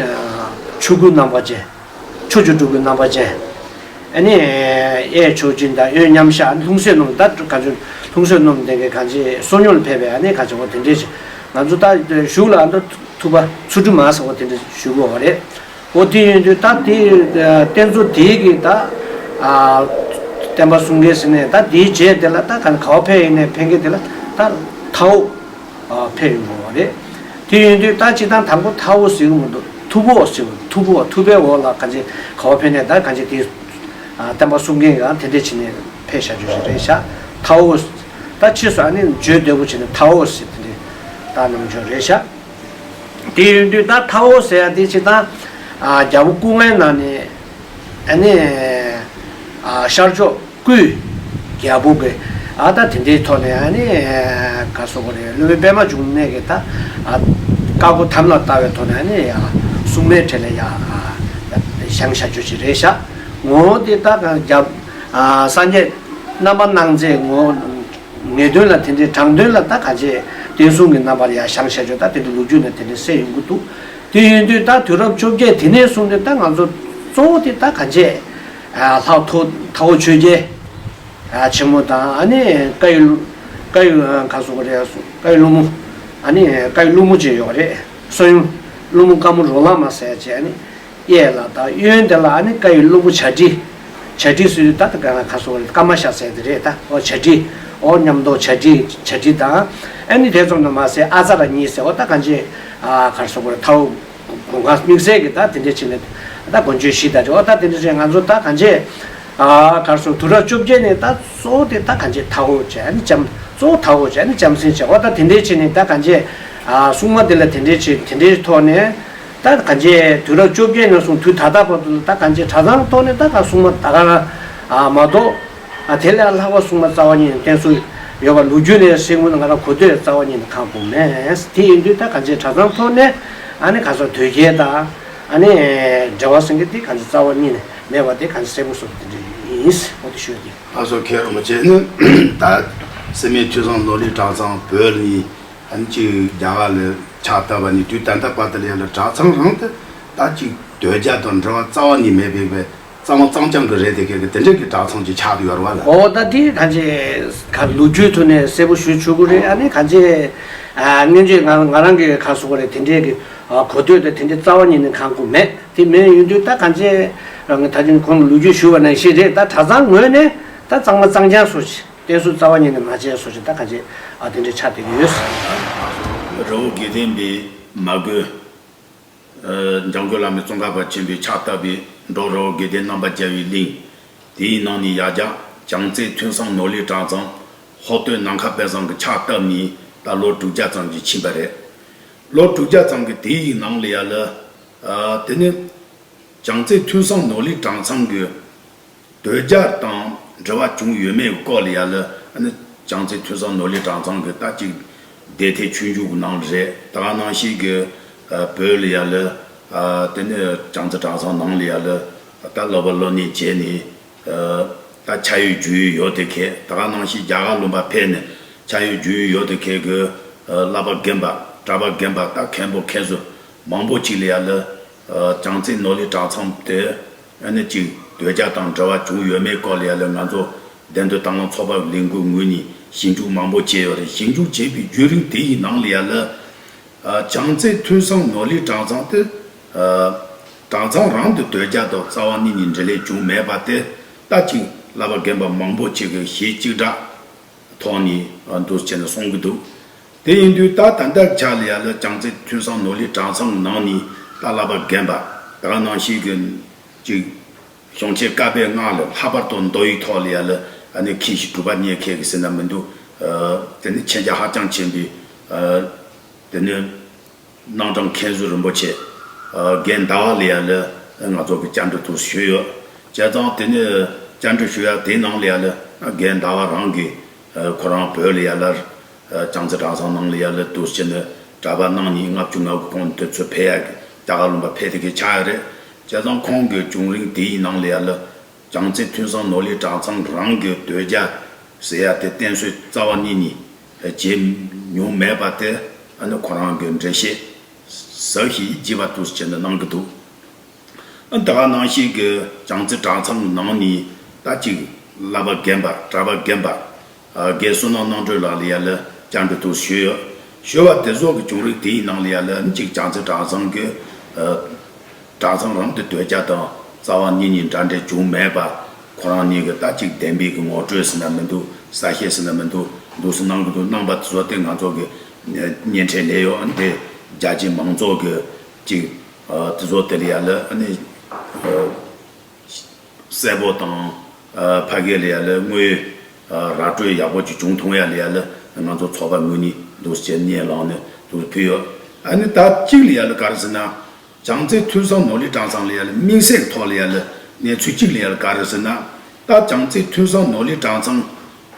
ཆོས་སྐུ་རྣམ་པ་ཅན། ཕྱོགས་བཅུ་སྤྲུལ་སྐུའི་རྣམ་པ་ཅན། ཨ་ནི་གཡས་མཆོག་སྦྱིན་དང་གཡོན་མཉམ་གཞག་ལྷུང་བཟེད་སྣོམ་ད་གང་བྱུང་ལྷུང་བཟེད་སྣོམ་ལྡན་གྱི་གང་ཅི་བསོད་སྙོམས་ལ་ཕེབས་པའི་ཨ་ནི་གང་ཅི་འོ་དེ་འདྲས་ཤིག་ང་ཚོ་ད་གཞུག་ལ་ཨ་ནི་ཐུབ་པ་ཆོ་འཕྲུལ་མ་ཟེར་བ་དེ་འདྲས་ཞུ་དགོས་པ་རེད། འོ་དེ་ཡིན་དུས་ད་དེ་རྟེན་གཙོ་དེའི་གི་ད་བསྟན་པ་སྲུང་མཁན་ཟེར་ནས་ད་དེའི་རྗེས་དེ་ལ་ད་ག་ག་བ་ཕེབས་ཡིན་ནའི་ཕེབས་མཁན་དེ་ལ་ད་ཐའོ། ཕེབས་ཡོང་དགོས་པ་རེད། དེ་ཡིན་དུས་ད་སྤྱིར་བཏང་དང་པོ་ཐའོ་ཟེར་གི་མི་འདུག་ཐུ་བོ་ཟེར་གི་ཐུ་བོ་ཐུ་བའི་འོག་ལ་གང་ཅི་ག་བ་ཕེབས་ནས་ད་གང་ཅི་དེ་བསྟན་པ་སྲུང་མཁན་ཡང་དེ་འདྲས་བྱས་ནས་ཕེབས་བཞག་རྒྱུ་ཞིག་རེད་ཤག་ཐའོ། ད་ཕྱིས་སུ་ཨ་ནི་བརྗོད་བདེ་པོ་བྱས་ནས་ཐའོ་ཟེར་དེ་འདྲས་ད་གནང་རྒྱུ་རེད་ཤག་དེ་ཡིན་དུས་ད་ཐའོ་ཟེར་ཡ་དེ་སྤྱིར་བཏང་རྒྱལ་པོ་སྐུ་ལྔའི་ནང་ནས་ཨ་ནི་ཤར་ཕྱོགས། སྐུའི་རྒྱལ་པོ་གི་ཨ་ད་དེ་འདྲའི་ཐོག་ནས་ཨ་ནི་ག་སོ་གོ་རེ་སློབ་དཔོན་པད་མ་འབྱུང་གནས་ཀྱི་ད་ཨ་བཀའ་བསྒོ་དམ་ལ་བཏགས་པའི་ཐོག་ནས་ཨ་ནི་ཡ་སྲུང་མའི་གྲལ་ལ་ཡ་བཞེངས་བཞག་རྒྱུ་ཞིག་རེད་ཤག་ངོ་བོ་དེ་ད་ག་རྒྱབ་སངས་རྒྱས་རྣམ་པར་སྣང་མཛད་ངོ་ངེས་དོན་ལ་དེ་འདྲའི་དྲང་དོན་ལ་ད་ག་ཅེ་བསྟན་སྲུང་གི་རྣམ་པར་ཡ་བཞེངས་བཞག་རྒྱུ་ད་དེ་འདྲའི་ལོ་རྒྱུས་ནས་དེ་འདྲའི་གསལ་ཡོང་གི་འདུག་དེ་ཡིན་དུས་ད་དུས་རབས་བཅོ་བརྒྱད་དེ་ནས་བཟུང་སྟེ་ད་ང་ཚོ་གཙོ་བོ་དེ་ད་གང་བྱས། ལྷག་ཐོག་ཐའོ་ཆོས་རྒྱལ་ཆེན་མོ་དང་ཨ་ནི་བཀའ་ཡི་བཀའ་ཡི་ག་སོགས་རེད། བཀའ་ཡི་ཀླུ་མོ། ཨ་ནི་བཀའ་ཡི་ཀླུ་མོ་ཅིག་ཡོད་རེད། བསོད་ཡུམ་ཀླུ་མོ་དཀར་མོ་རོ་ལངས་མ་ཟེར་བྱས། ཨ་ནི་གཡས་ལ་ད་གཡོན་དེ་ལ་ཨ་ནི་བཀའ་ཡི་ཀླུ་མོ་བྱ་བྲིས། བྱ་བྲིས་སུ་ད་ད་ག་ན་ག་སོགས་རེད། ཀརྨ་ཤ་ཟེར་དེ་རེད། ད་ཨོ་བྱ་བྲིས། ཨོ་མཉམ་དུ་བྱ་བྲིས་བྱ་བྲིས་དང་། ཨ་ནི་དེ་ཙམ་དུ་མ་ཟད་ཨ་ཙ་ར་གཉིས་ཟེར། ཨོ་ད་གང་ཅི་ཨ་གར་སོགས་རེད། ཐའོ་གོང་ཁ་དམིགས་བསལ་གྱི་ད་དེ་འདྲས་བྱས་ནས་ད་དགོན་ཆོས་བཞི་ད་ཅི་ཨོ་ད་དེ་འདྲས་བྱས། ང་ཚོ་ད་གང་ཅི་ཨ་གར་སོགས་དུས་རབས་བཅོ་བརྒྱད་ནས་ད་གཙོ་བོ་དེ་ད་གང་ཅི་ཐའོ་བྱས། ཨ་ནི་ལྕམ་གཙོ་བོ་ཐའོ་བྱས། ཨ་ནི་ལྕམ་སྲིང་བྱས། ཨོ་ད་དེ་འདྲས་བྱས་ནས་ད་གང་ཅི་ཨ་སྲུང་མ་དེ་ལ་དེ་འདྲས་བྱས། དེ་འདྲས་ཐོག་ནས། ད་གང་ཅི་དུས་རབས་བཅོ་བརྒྱད་ནས་བཟུང་དུས་ད་ལྟ་བར་དུ་ད་གང་ཅི་གྲྭ་ཚང་ཐོག་ནས་ད་ག་སྲུང་མ་ད་ག་རང་མ་གཏོགས། དེ་ལས་ལྷག་པ་སྲུང་མ་རྩ་བ་ཉིད་ནས་བསྟེན་སྲོལ་ཡོད་པ་ལོ་རྒྱུས་ནས་གསལ་པོ་ང་རང་གོ་ཐོས་རྩ་བ་ཉིད་ནས་གང་གོ་མེད། དེ་ཡིན་དུས་ད་གང་ཅི་གྲྭ་ཚང་ཐོག་ནས་ཨ་ནི་ག་ཚོད་དོལ་རྒྱལ་དང་ཨ་ནི་འབྲེལ་བ་ཟེར་མཁན་དེ་གང་ཅི་རྩ་བ་ཉིད་ནས་མེད་པ་དེ་གང་ཅི་གསལ་པོ་བཟོ་དེ་འདྲ་ཡིན། འོ་དེ་ཞུ་ཡ་དེ། ཨ་སོ་མཁན་རིན་པོ་ཆེ་ནི་ད་སེར་སྨད་ཐོས་བསམ་ནོར་གླིང་གྲྭ་ཚང་བོད་ནས། ཨ་ནི་ཅིག་རྒྱ་གར་ལ་ཕྱག་བཏབ་པ་ནས་དུས་ད་ལྟ་བར་དུ་ལ་ཡ་ལ་གྲྭ་ཚང་རང་དུ་ད་ཅིག་དོལ་རྒྱལ་དང་འབྲེལ་བ་རྩ་བ་ནས་མེད་པའི་པའི་གཙང་མ་གཙང་རྐྱང་གི་རེད། དེ་གའི་གི་དེ་འདྲ་གི་གྲྭ་ཚང་ཅིག་ཆགས་བསྡད་ཡོད་རེད་བ་ལ། ཨོ་ད་དེ་གང་ཅི་ག་ལོ་རྒྱུས་ཐོག་ནས་གསལ་པོ་ཞུ་ཆོག་གི་རེད། ཨ་ནི་གང་ཅི་ཨ་སྔོན་ཆད་ང་ང་རང་གི་ག་སོགས་རེད། དེ་འདྲའི་གི་ཨ་གོ་ཐོས་དང་དེ་འདྲའི་རྩ་བ་ཉིད་ནས་གང་གོ་མེད། དེ་མེད་ཡོང་དུས་ད་གང་ཅི་རང་གི་ད་ཅི་ཁོང་ལོ་རྒྱུས་ཞུ་བ་ནང་བཞིན་རེད། ད་གྲྭ་ཚང་ངོས་ནས་ད་གཙང་མ་གཙང་རྐྱང་བཟོ་ཅིག་བསྟེན་སྲོལ་རྩ་བ་ཉིད་ནས་མ་བྱས་སོ་ཞེས་ད་ག་ཅེ་ཨ་དེ་འདྲའི་ཆ་དེ་གི་ཡོད། རི་བོ་དགེ་ལྡན་པའི་མ་དགོན། ཨ་འཇམ་མགོན་བླ་མའི་ཙོང་ཁ་པ་ཆེན་པོས་ཕྱག་བཏབ་པའི་འབྲོག་རི་བོ་དགེ་ལྡན་རྣམ་པར་རྒྱལ་བའི་གླིང་། དེའི་ནང་ནས་ཡ་རྒྱ་བྱང་རྩེ་ཐོས་བསམ་ནོར་གླིང་གྲྭ་ཚང་ཧོར་སྟོད་ནམ་མཁའ་དཔལ་བཟང་གིས་ཕྱག་བཏབ་ནས་ད་ལོ་དྲུག་བརྒྱ་ཙམ་ཞིག་ཕྱིན་པ་རེད། ལོ་དྲུག་བརྒྱ་ཙམ་གྱི་དེའི་ནང་ལ་ཡ་ལ་ཨ་དེ་ནི། བྱང་རྩེ་ཐོས་བསམ་ནོར་གླིང་གྲྭ་ཚང་གི་དོལ་རྒྱལ་དང་འབྲེལ་བ་བྱུང་ཡོད་མེད་སྐོར་ལ་ཡ་ལ་ཨ་ནི་བྱང་རྩེ་ཐོས་བསམ་ནོར་གླིང་གྲྭ་ཚང་གི་ད་ཅིག་སྡེ་ཐེག་ཆོས་འབྱུང་གི་ནང་རེད། ད་ག་ནང་བཞིན་གྱི་ཨ་བོད་ལ་ཡ་ལ་ཨ་དེ་ནི་བྱང་རྩེ་གྲྭ་ཚང་ནང་ལ་ཡ་ལ་ད་སློབ་པ་སློབ་གཉེར་བྱས་ནས་ཨ་ད་ཕྱག་ཡིག་རྒྱུགས་ཡིག་ཡོད་དེ་ཁེ། ད་ག་ནང་བཞིན་རྒྱ་གར་ལུང་པ་ཕེབས་ནས་ཕྱག་ཡིག་རྒྱུགས་ཡིག་ཡོད་དེ་ཁེ་གི་ཨ་བསླབ་པ་རྒན་པ་གྲྭ་པ་རྒན་པ་ད་མཁན་པོ་མཁན་ཟུར་མང་པོ་ཅིག་ལ་ཡ་ལ། ཨ་བྱང་རྩེ་ནོར་གླིང་གྲྭ་ཚང་དེ་ཨ་ནི་གཅིག་དོལ་རྒྱལ་དང་འབྲེལ་བ་བྱུང་ཡོད་མེད་སྐོར་ལ་ཡ་ལ་ང་ཚོ་བདེ་སྡུག་དང་བླངས་ཚོགས་པ་ལས་འགུལ་ངོས་ནས་ཞིབ་འཇུག་མང་པོ་བྱས་ཡོད་རེད། ཞིབ་འཇུག་བྱས་པའི་བརྒྱུད་རིམ་དེ་ཡི་ནང་ལ་ཡ་ལ་ཨ་བྱང་རྩེ་ཐོས་བསམ་ནོར་གླིང་གྲྭ་ཚང་དེ་ཨ་གྲྭ་ཚང་རང་དུ་དོལ་རྒྱལ་དང་རྩ་བ་ཉིད་ནས་འབྲེལ་ལས་བྱུང་མེད་པ་དེ་ད་ཅིག་བསླབ་པ་རྒན་པ་མང་པོ་ཅིག་གིས་ཞེ་གཅིག་སྒྲ། ཐོག་ནས་འདུག་བྱས་ནས་གསུང་གི་འདུག་དེ་ཡིན་དུས་ད་ད་ལྟ་ཆ་ལ་ཡ་ལ་བྱང་རྩེ་ཐོས་བསམ་ནོར་གླིང་གྲྭ་ཚང་ནང་ནས་ད་བསླབ་པ་རྒན་པ་ད་ག་ནང་བཞིན་གྱི་ཅིག་གཞུང་ཆེན་བཀའ་པོད་ལྔ་ལ་ལྷག་པར་དུ་མདོ་ཡི་ཐོག་ལ་ཡ་ལ་ཨ་ནི་མཁས་ཤིང་གྲུབ་པ་རྙེད་མཁན་གྱི་ཟེར་ན་མི་འདུག་དེ་ནི་མཁྱེན་རྒྱ་ཧ་ཅང་ཆེན་པོས་དེ་ནི། རྣམ་གྲངས་མཁན་ཟུར་རིན་པོ་ཆེ། ཨ་རྒན་ཟླ་བ་ལ་ཡ་ལ་ང་ཚོ་གི་བཅར་འདྲི་དུ་ཞུས་ཡོད། བྱས་ཙང་དེ་ནི་བཅར་འདྲི་ཞུ་ཡ་དེའི་ནང་ལ་ཡ་ལ་རྒན་ཟླ་བ་རང་གིས་ཨ་ཁོ་རང་བོད་ལ་ཡ་ལ་ཨ་བྱང་རྩེ་གྲྭ་ཚང་ནང་ལ་ཡ་ལ་དུ་ཕྱིན་ནས་གྲྭ་པ་གནང་ནས་ལྔ་བཅུ་ང་དགུ་གོང་དུ་ཚུད་ཕེབས་ཡ་གི་རྒྱ་གར་ལུང་པ་ཕེབས་དེ་གི་ཆགས་ཡ་རེད། བྱས་ཙང་ཁོང་གི་བྱུང་རིམ་དེའི་ནང་ལ་ཡ་ལ། བྱང་རྩེ་ཐོས་བསམ་ནོར་གླིང་གྲྭ་ཚང་རང་གི་དོལ་རྒྱལ་ཟེར་ཡ་དེ་བསྟེན་སྲོལ་རྩ་བ་ཉིད་ནས་བྱེད་མྱོང་མེད་པ་དེ་ཨ་ནི་ཁོ་རང་གི་འགྲེལ་བཤད་ཟབ་ཞིང་རྒྱས་པ་དུ་བྱས་ནས་གནང་གི་འདུག་ཨ་ད་ག་ནང་བཞིན་གྱི་བྱང་རྩེ་གྲྭ་ཚང་ནང་ནས་ད་ཅིག་བསླབ་པ་རྒན་པ་གྲྭ་པ་རྒན་པ། ཨ་རྒན་བསོད་ནམས་རྣམ་གྲོལ་ལགས་ལ་ཡ་ལ་བཅར་འདྲི་དུ་ཞུས་ཡོད། ཞུས་པ་དེ་ཚོ་གི་བྱུང་རིམ་དེའི་ནང་ལ་ཡ་ལ་ཨ་ནི་གཅིག་བྱང་རྩེ་གྲྭ་ཚང་གི་ཨ་གྲྭ་ཚང་རང་དུ་དོལ་རྒྱལ་དང་རྩ་བ་ཉིད་ནས་འདྲ་འདྲ་བྱུང་མེད་པ། ཁོ་རང་ཉིད་ཀྱི་ད་ཅིག་བདེན་པའི་གི་ངོ་སྤྲོད་ཟེར་ན་མི་འདུག་གསལ་བཤད་ཟེར་ན་མི་འདུག་འདུག་སེ་གནང་གི་འདུག་གནང་བ་དེ་ཚོ་དེ་ང་ཚོ་གི་བརྙན་འཕྲིན་ལས་ཡོད། ཨ་ནི་དེ་རྒྱ་ཆེའི་མང་ཚོགས་ཀྱི་ཅིག་ཨ་དེ་ཚོ་དེ་ལ་ཡ་ལ་ཨ་ནི་ཨ། གསལ་པོ་དང་། ཨ་ཕ་གི་ལ་ཡ་ལ་དངོས་ཡོད་ཨ་ར་སྤྲོད་ཡག་པོ་ཅིག་བྱུང་ཐུབ་ཡ་ལ་ཡ་ལ་ང་ཚོ་ཚོགས་པ་ངོས་ནས་འདུག་སེ་བརྙན་བླངས་ནས་འདུག་སེ་ཕུལ་ཡོད། ཨ་ནི་ད་གཅིག་ལ་ཡ་ལ་ག་རེ་ཟེར་ན། བྱང་རྩེ་ཐོས་བསམ་ནོར་གླིང་གྲྭ་ཚང་ལ་ཡ་ལ་དམིགས་བསལ་གྱི་ཐོག་ལ་ཡ་ལ་གནས་ཚུལ་གཅིག་ལ་ཡ་ལ་ག་རེ་ཟེར་ན། ད་བྱང་རྩེ་ཐོས་བསམ་ནོར་གླིང་གྲྭ་ཚང་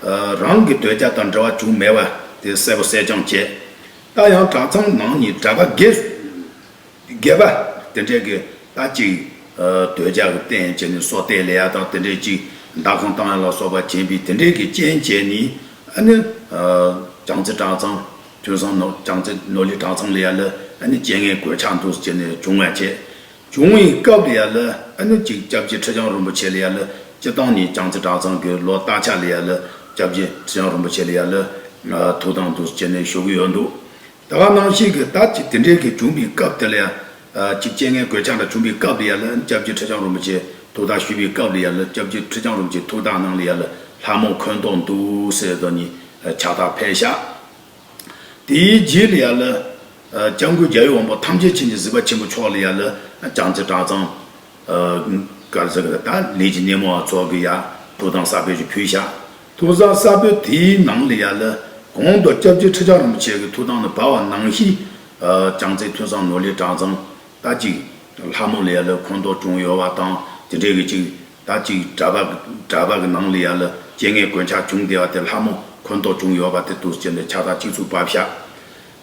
ཨ་རང་གི་དོལ་རྒྱལ་དང་འབྲེལ་བ་བྱུང་མེད་པ་དེ་གསལ་པོ་གསལ་རྐྱང་བྱས། ད་ཡང་གྲྭ་ཚང་ནང་ནས་གྲྭ་པ་སྒེར། སྒེར་པ་དེ་འདྲས་ཀྱི་ད་ཅིག་ཨ་དོལ་རྒྱལ་གྱི་རྟེན་བྱས་ནས་སོ་ལྟ་ལས་ཡ་དང་དེ་འདྲས་ཅིག་མདའ་ཁང་བཏང་ཡ་ལ་སོགས་པ་བྱས་པའི་དེ་འདྲས་ཀྱི་རྐྱེན་བྱས་ནས་ཨ་ནི་ཨ་བྱང་རྩེ་གྲྭ་ཚང་ཐོས་བསམ་ནོར་བྱང་རྩེ་ནོར་གླིང་གྲྭ་ཚང་ལ་ཡ་ལ་ ཨ་ནི་རྐྱེན་ངན་གོད་ཆག་འདུག་སེ་བྱས་ནས་བྱུང་བ་བྱས། བྱུང་བའི་སྐབས་ལ་ཡ་ལ་ཨ་ནི་ཅིག་སྐྱབས་རྗེ་ཁྲི་བྱང་རིན་པོ་ཆེ་ལ་ཡ་ལ་སྤྱིར་བཏང་ནས་བྱང་རྩེ་གྲྭ་ཚང་གི་ལོ་སྟག་ཆ་ལ་ཡ་ལ་སྐྱབས་རྗེ་ཁྲི་བྱང་རིན་པོ་ཆེ་ལ་ཡ་ལ་ཐུགས་དམ་འདུག་སེ་བྱས་ནས་ཞུ་གི་ཡོད་འདུག་ད་ག་ནང་བཞིན་གྱི་ད་ཅིག་དེ་འདྲའི་གི་བྱུང་བའི་སྐབས་དེ་ལ་ཡ། ཅིག་རྐྱེན་ངན་གོད་ཆག་འདྲ་བྱུང་བའི་སྐབས་དེ་ཡ་ལ་སྐྱབས་རྗེ་ཁྲི་བྱང་རིན་པོ་ཆེ་ཐུགས་དམ་ཞུས་པའི་སྐབས་ལ་ཡ་ལ་སྐྱབས་རྗེ་ཁྲི་བྱང་རིན་པོ་ཆེ་ཐུགས་དམ་ནང་ལ་ཡ་ལ་ལྷ་མོ་འཁོན་ཐོག་འདུག་ཟེར་དོ་ནི་ཕྱག་རྟགས་ཕེབས་ཤག་དེའི་རྗེས་ལ་ཡ་ལ་སྐྱབས་མགོན་རྒྱལ་བའི་དབང་པོ་ཐམས་ཅད་མཁྱེན་ཅིང་གཟིགས་པ་ཆེན་པོ་མཆོག་ལ་ཡ་ལ་བྱང་རྩེ་གྲྭ་ཚང་། ག་རེ་ཟེར་གི་ད་ལས་ཀྱི་སྣེ་མོ་བ་ཚོ་གི་ཡ་ཐུགས་དམ་གསར་པའི་ཞིག་ཕུལ་ཤག་ཐུགས་དམ་གསར་པའི་དེའི་ནང་ལ་ཡ་ལ་གོང་དུ་སྐྱབས་རྗེ་ཁྲི་བྱང་རིན་པོ་ཆེ་གི་ཐུགས་དམ་ནི་བབས་པ་ནང་བཞིན། བྱང་རྩེ་ཐོས་བསམ་ནོར་གླིང་གྲྭ་ཚང་ད་ཅིག་ལྷ་མོ་ལ་ཡ་ལ་འཁོན་ཐོག་བྱུང་ཡོད་པ་དང་དེ་འདྲའི་གི་ཅིག་ད་ཅིག་གྲྭ་པ་གྲྭ་པ་གི་ནང་ལ་ཡ་ལ་རྐྱེན་ངན་གོད་ཆག་བྱུང་བསྡད་པ་དེ་ལྷ་མོ་འཁོན་ཐོག་བྱུང་ཡོད་པ་དེ་འདུག་སེ་བྱས་ནས་ཕྱག་རྟགས་གཅིག་མཚུངས་ཕབ་ཤག་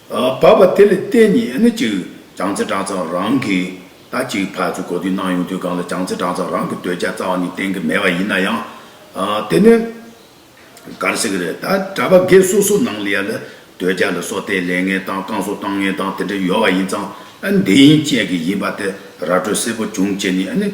བབས་པ་དེ་ལ་བརྟེན་ནས་ཨ་ནི་ཅིག་བྱང་རྩེ་གྲྭ་ཚང་རང་གིས་ད་ཅིག་ཕར་ཚུར་གོ་བསྡུར་གནང་ཡོང་དུས་སྒང་ལ་བྱང་རྩེ་གྲྭ་ཚང་རང་གི་དོལ་རྒྱལ་རྩ་བ་ནས་བསྟེན་གི་མེད་པ་ཡིན་ན་ཡང་། དེ་ནི་ག་རེ་ཟེར་གི་རེད། ད་གྲྭ་པ་སྒེར་སོ་སོ་ནང་ལ་ཡ་ལ་དོལ་རྒྱལ་ལ་སོགས་ཏེ་ལས་ངན་དང་བསྐང་གསོ་བཏང་མཁན་དང་དེ་འདྲ་ཡོད་པ་ཡིན་ཙང་ཨ་འདི་ཡིན་ཅན་གི་ཡིན་པ་དེ་ར་སྤྲོད་གསལ་པོ་བྱུང་བྱས་ནས་ཨ་ནི།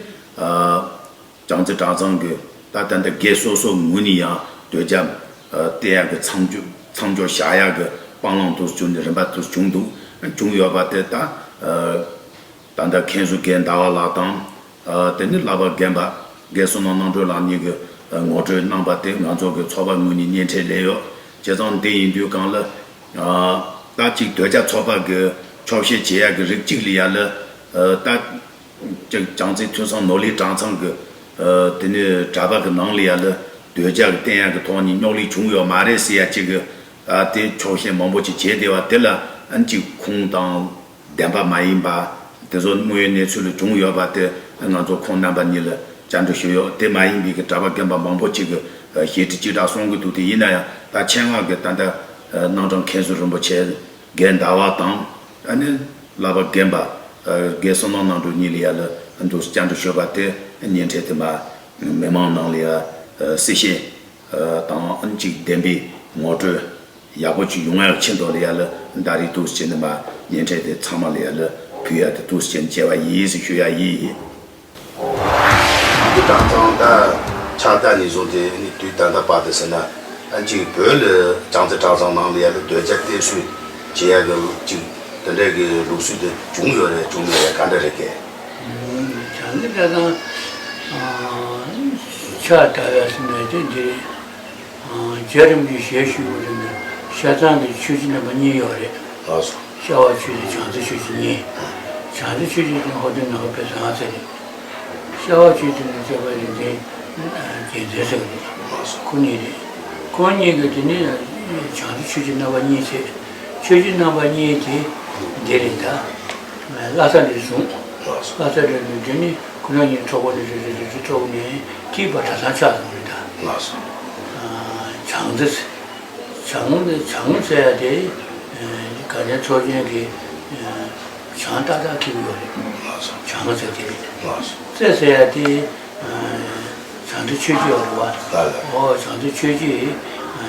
བྱང་རྩེ་གྲྭ་ཚང་གི་ད་ལྟ་འདི་སྒེར་སོ་སོ་ངོས་ནས་ཡང་དོལ་རྒྱལ་བསྟེན་ཡག་གི་མཚམས་སྦྱོར་མཚམས་སྦྱོར་བཞག་ཡག་གི་སྤང་བླང་དུ་བྱུང་ནས་རིམ་པ་དུ་བྱུང་འདུག་བྱུང་ཡོད་པ་དེ་ད་ད་ལྟ་མཁན་ཟུར་རྒན་ཟླ་བ་ལགས་དང་། དེ་ནས་བླ་བར་རྒན་པ་རྒན་བསོད་ནམས་རྣམ་གྲོལ་ལགས་གཉིས་ཀྱིས་ངོ་སྤྲོད་གནང་པ་དེ་ང་ཚོ་གི་ཚོགས་པ་ངོས་ནས་སྙན་འཕྲིན་སླེབས་ཡོད། བྱས་ཙང་འདི་ཡིན་དུས་སྒང་ལ། ད་ཅིག་དོལ་རྒྱལ་ཚོགས་པ་གི་ཆོག་ཤེས་བྱེད་ཡག་གི་རིགས་གཅིག་ལ་ཡ་ལ། ད། ཅིག་བྱང་རྩེ་ཐོས་བསམ་ནོར་གླིང་གྲྭ་ཚང་གི། དེ་ནས་གྲྭ་པ་གི་ནང་ལ་ཡ་ལ་དོལ་རྒྱལ་གི་བསྟེན་ཡག་གི་ཐོག་ནས་རྙོག་གླེང་བྱུང་ཡོད་མ་རེད་ཟེར་ཡ་གཅིག་གི། དེ་ཆོག་ཤེས་མང་པོ་ཅིག་བྱས་བསྡད་པ་དེ་ལ་ཨ་ནི་ཅིག་ཁུངས་དང་བདེན་པ་མ་ཡིན་པ་དེ་ཚོ་དངོས་ཡོད་གནས་ཚུལ་ལ་བྱུང་ཡོད་པ་དེ་ང་ཚོ་ཁོང་རྣམ་པ་གཉིས་ལ་བཅར་འདྲི་ཞུས་ཡོད། དེ་མ་ཡིན་པའི་གི་གྲྭ་པ་རྒན་པ་མང་པོ་ཅིག་གི་ཞེ་ཁྲི་གཅིག་གྲགས་གསུང་གི་འདུག་དེ་ཡིན་ན་ཡང་ད་ཆེད་མངགས་གི་ད་ལྟ་རྣམ་གྲངས་མཁན་ཟུར་རིན་པོ་ཆེ་རྒན་ཟླ་བ་དང་ཨ་ནི་བླ་བར་རྒན་པ་རྒན་བསོད་ནམས་རྣམ་གྲོལ་གཉིས་ལ་ཡ་ལ་འདུག་བཅར་འདྲི་ཞུས་པ་དེ་སྙན་འཕྲིན་དེ་མ་མི་མང་ནང་ལ་ཡ་གསལ་བཤད་དང་ཨ་ནི་ཅིག་བདེན་པའི་ངོ་སྤྲོད་ཡག་པོ་ཅིག་ཡོང་ཡག་ཆེད་དུ་ལ་ཡ་ལ་ད་རེས་འདུག་བྱས་ནས་མ་སྙན་འཕྲིན་དེ་ཚང་མ་ལ་ཡ་ལ་ཕུལ་ཡག་དེ་འདུག་བྱས་ནས་བྱས་པ་ཡིན་ཟེར་ཞུ་ཡག་ཡིན། འདི་དང་ཚང་ད་ཕྱག་རྟགས་ནས་བཟུང་སྟེ་ནི་དུས་ད་ལྟ་བར་དུ་ཟེར་ན་ཨ་ཅིག་བོད་ལ་བྱང་རྩེ་གྲྭ་ཚང་ནང་ལ་ཡ་ལ་དོལ་རྒྱལ་བསྟེན་གསོལ་བྱེད་ཡག་གི་ཅིག་དེ་འདྲའི་གི་ལུགས་སྲོལ་དེ་བྱུང་ཡོད་རེད་བྱུང་མེད་རེད་ག་འདྲ་རེད་སྐད། བྱང་རྩེ་གྲྭ་ཚང་ཕྱག་རྟགས་ཡ་ཟེར་ནས་དེ་འདི་རེད། རྒྱ་རིམ་གྱི་ཞལ་བཞུགས་པ་དེ་ནི་ཤ་ཚང་གི་ཆོས་རྗེ་རྣམ་པ་གཉིས་ཡོད་རེད། ལགས་སོ། ཤ་བ་ཆོས་རྗེ་བྱང་རྩེ་ཆོས་རྗེ་གཉིས། བྱང་རྩེ་ཆོས་རྗེ་དེ་ཧོ་ཏེ་ནང་པའི་བཟང་ཟེར་རེད། ཤ་བ་ཆོས་རྗེ་ནི་སྐྱོབ་པ་རིག་འཛིན་རྒྱལ་མཚན་ཟེར་རེད། ལགས་སོ། ཁོ་གཉིས་རེད། ཁོ་གཉིས་ཀྱི་དེ་ནི་བྱང་རྩེ་ཆོས་རྗེ་རྣམ་པ་གཉིས་ཟེར། ཆོས་རྗེ་རྣམ་པ་གཉིས་དེ་འདི་རེད་ད། ལྷ་ས་ནས་བཟུང་། ལྷ་ས་ནས་བཟུང་དེ་ནི་ཁོ་རང་གཉིས་ཚོགས་པ་ནས་རེ་རེ་རེ་རེ་ཚོགས་ནས་ཐིག་པ་གྲྭ་ཚང་ཆགས་སོང་རེད་ད། ལགས་སོ། བྱང་རྩེ། བྱང་བྱང་ཟེར་ཡ་དེ་དགའ་ལྡན་ཚོགས་ཆེན་གྱི་བྱང་ཏག་ཏག་འཁེལ་གྱི་ཡོད་རེད། ལགས་སོ། བྱང་ཟེར་དེ་རེད། ལགས་སོ། རྩེ་ཟེར་ཡ་དེ། བྱང་རྩེ་ཆོས་རྗེ་ཡོད་རེད་བ། ལགས་ལགས། ཨོ་བྱང་རྩེ་ཆོས་རྗེ་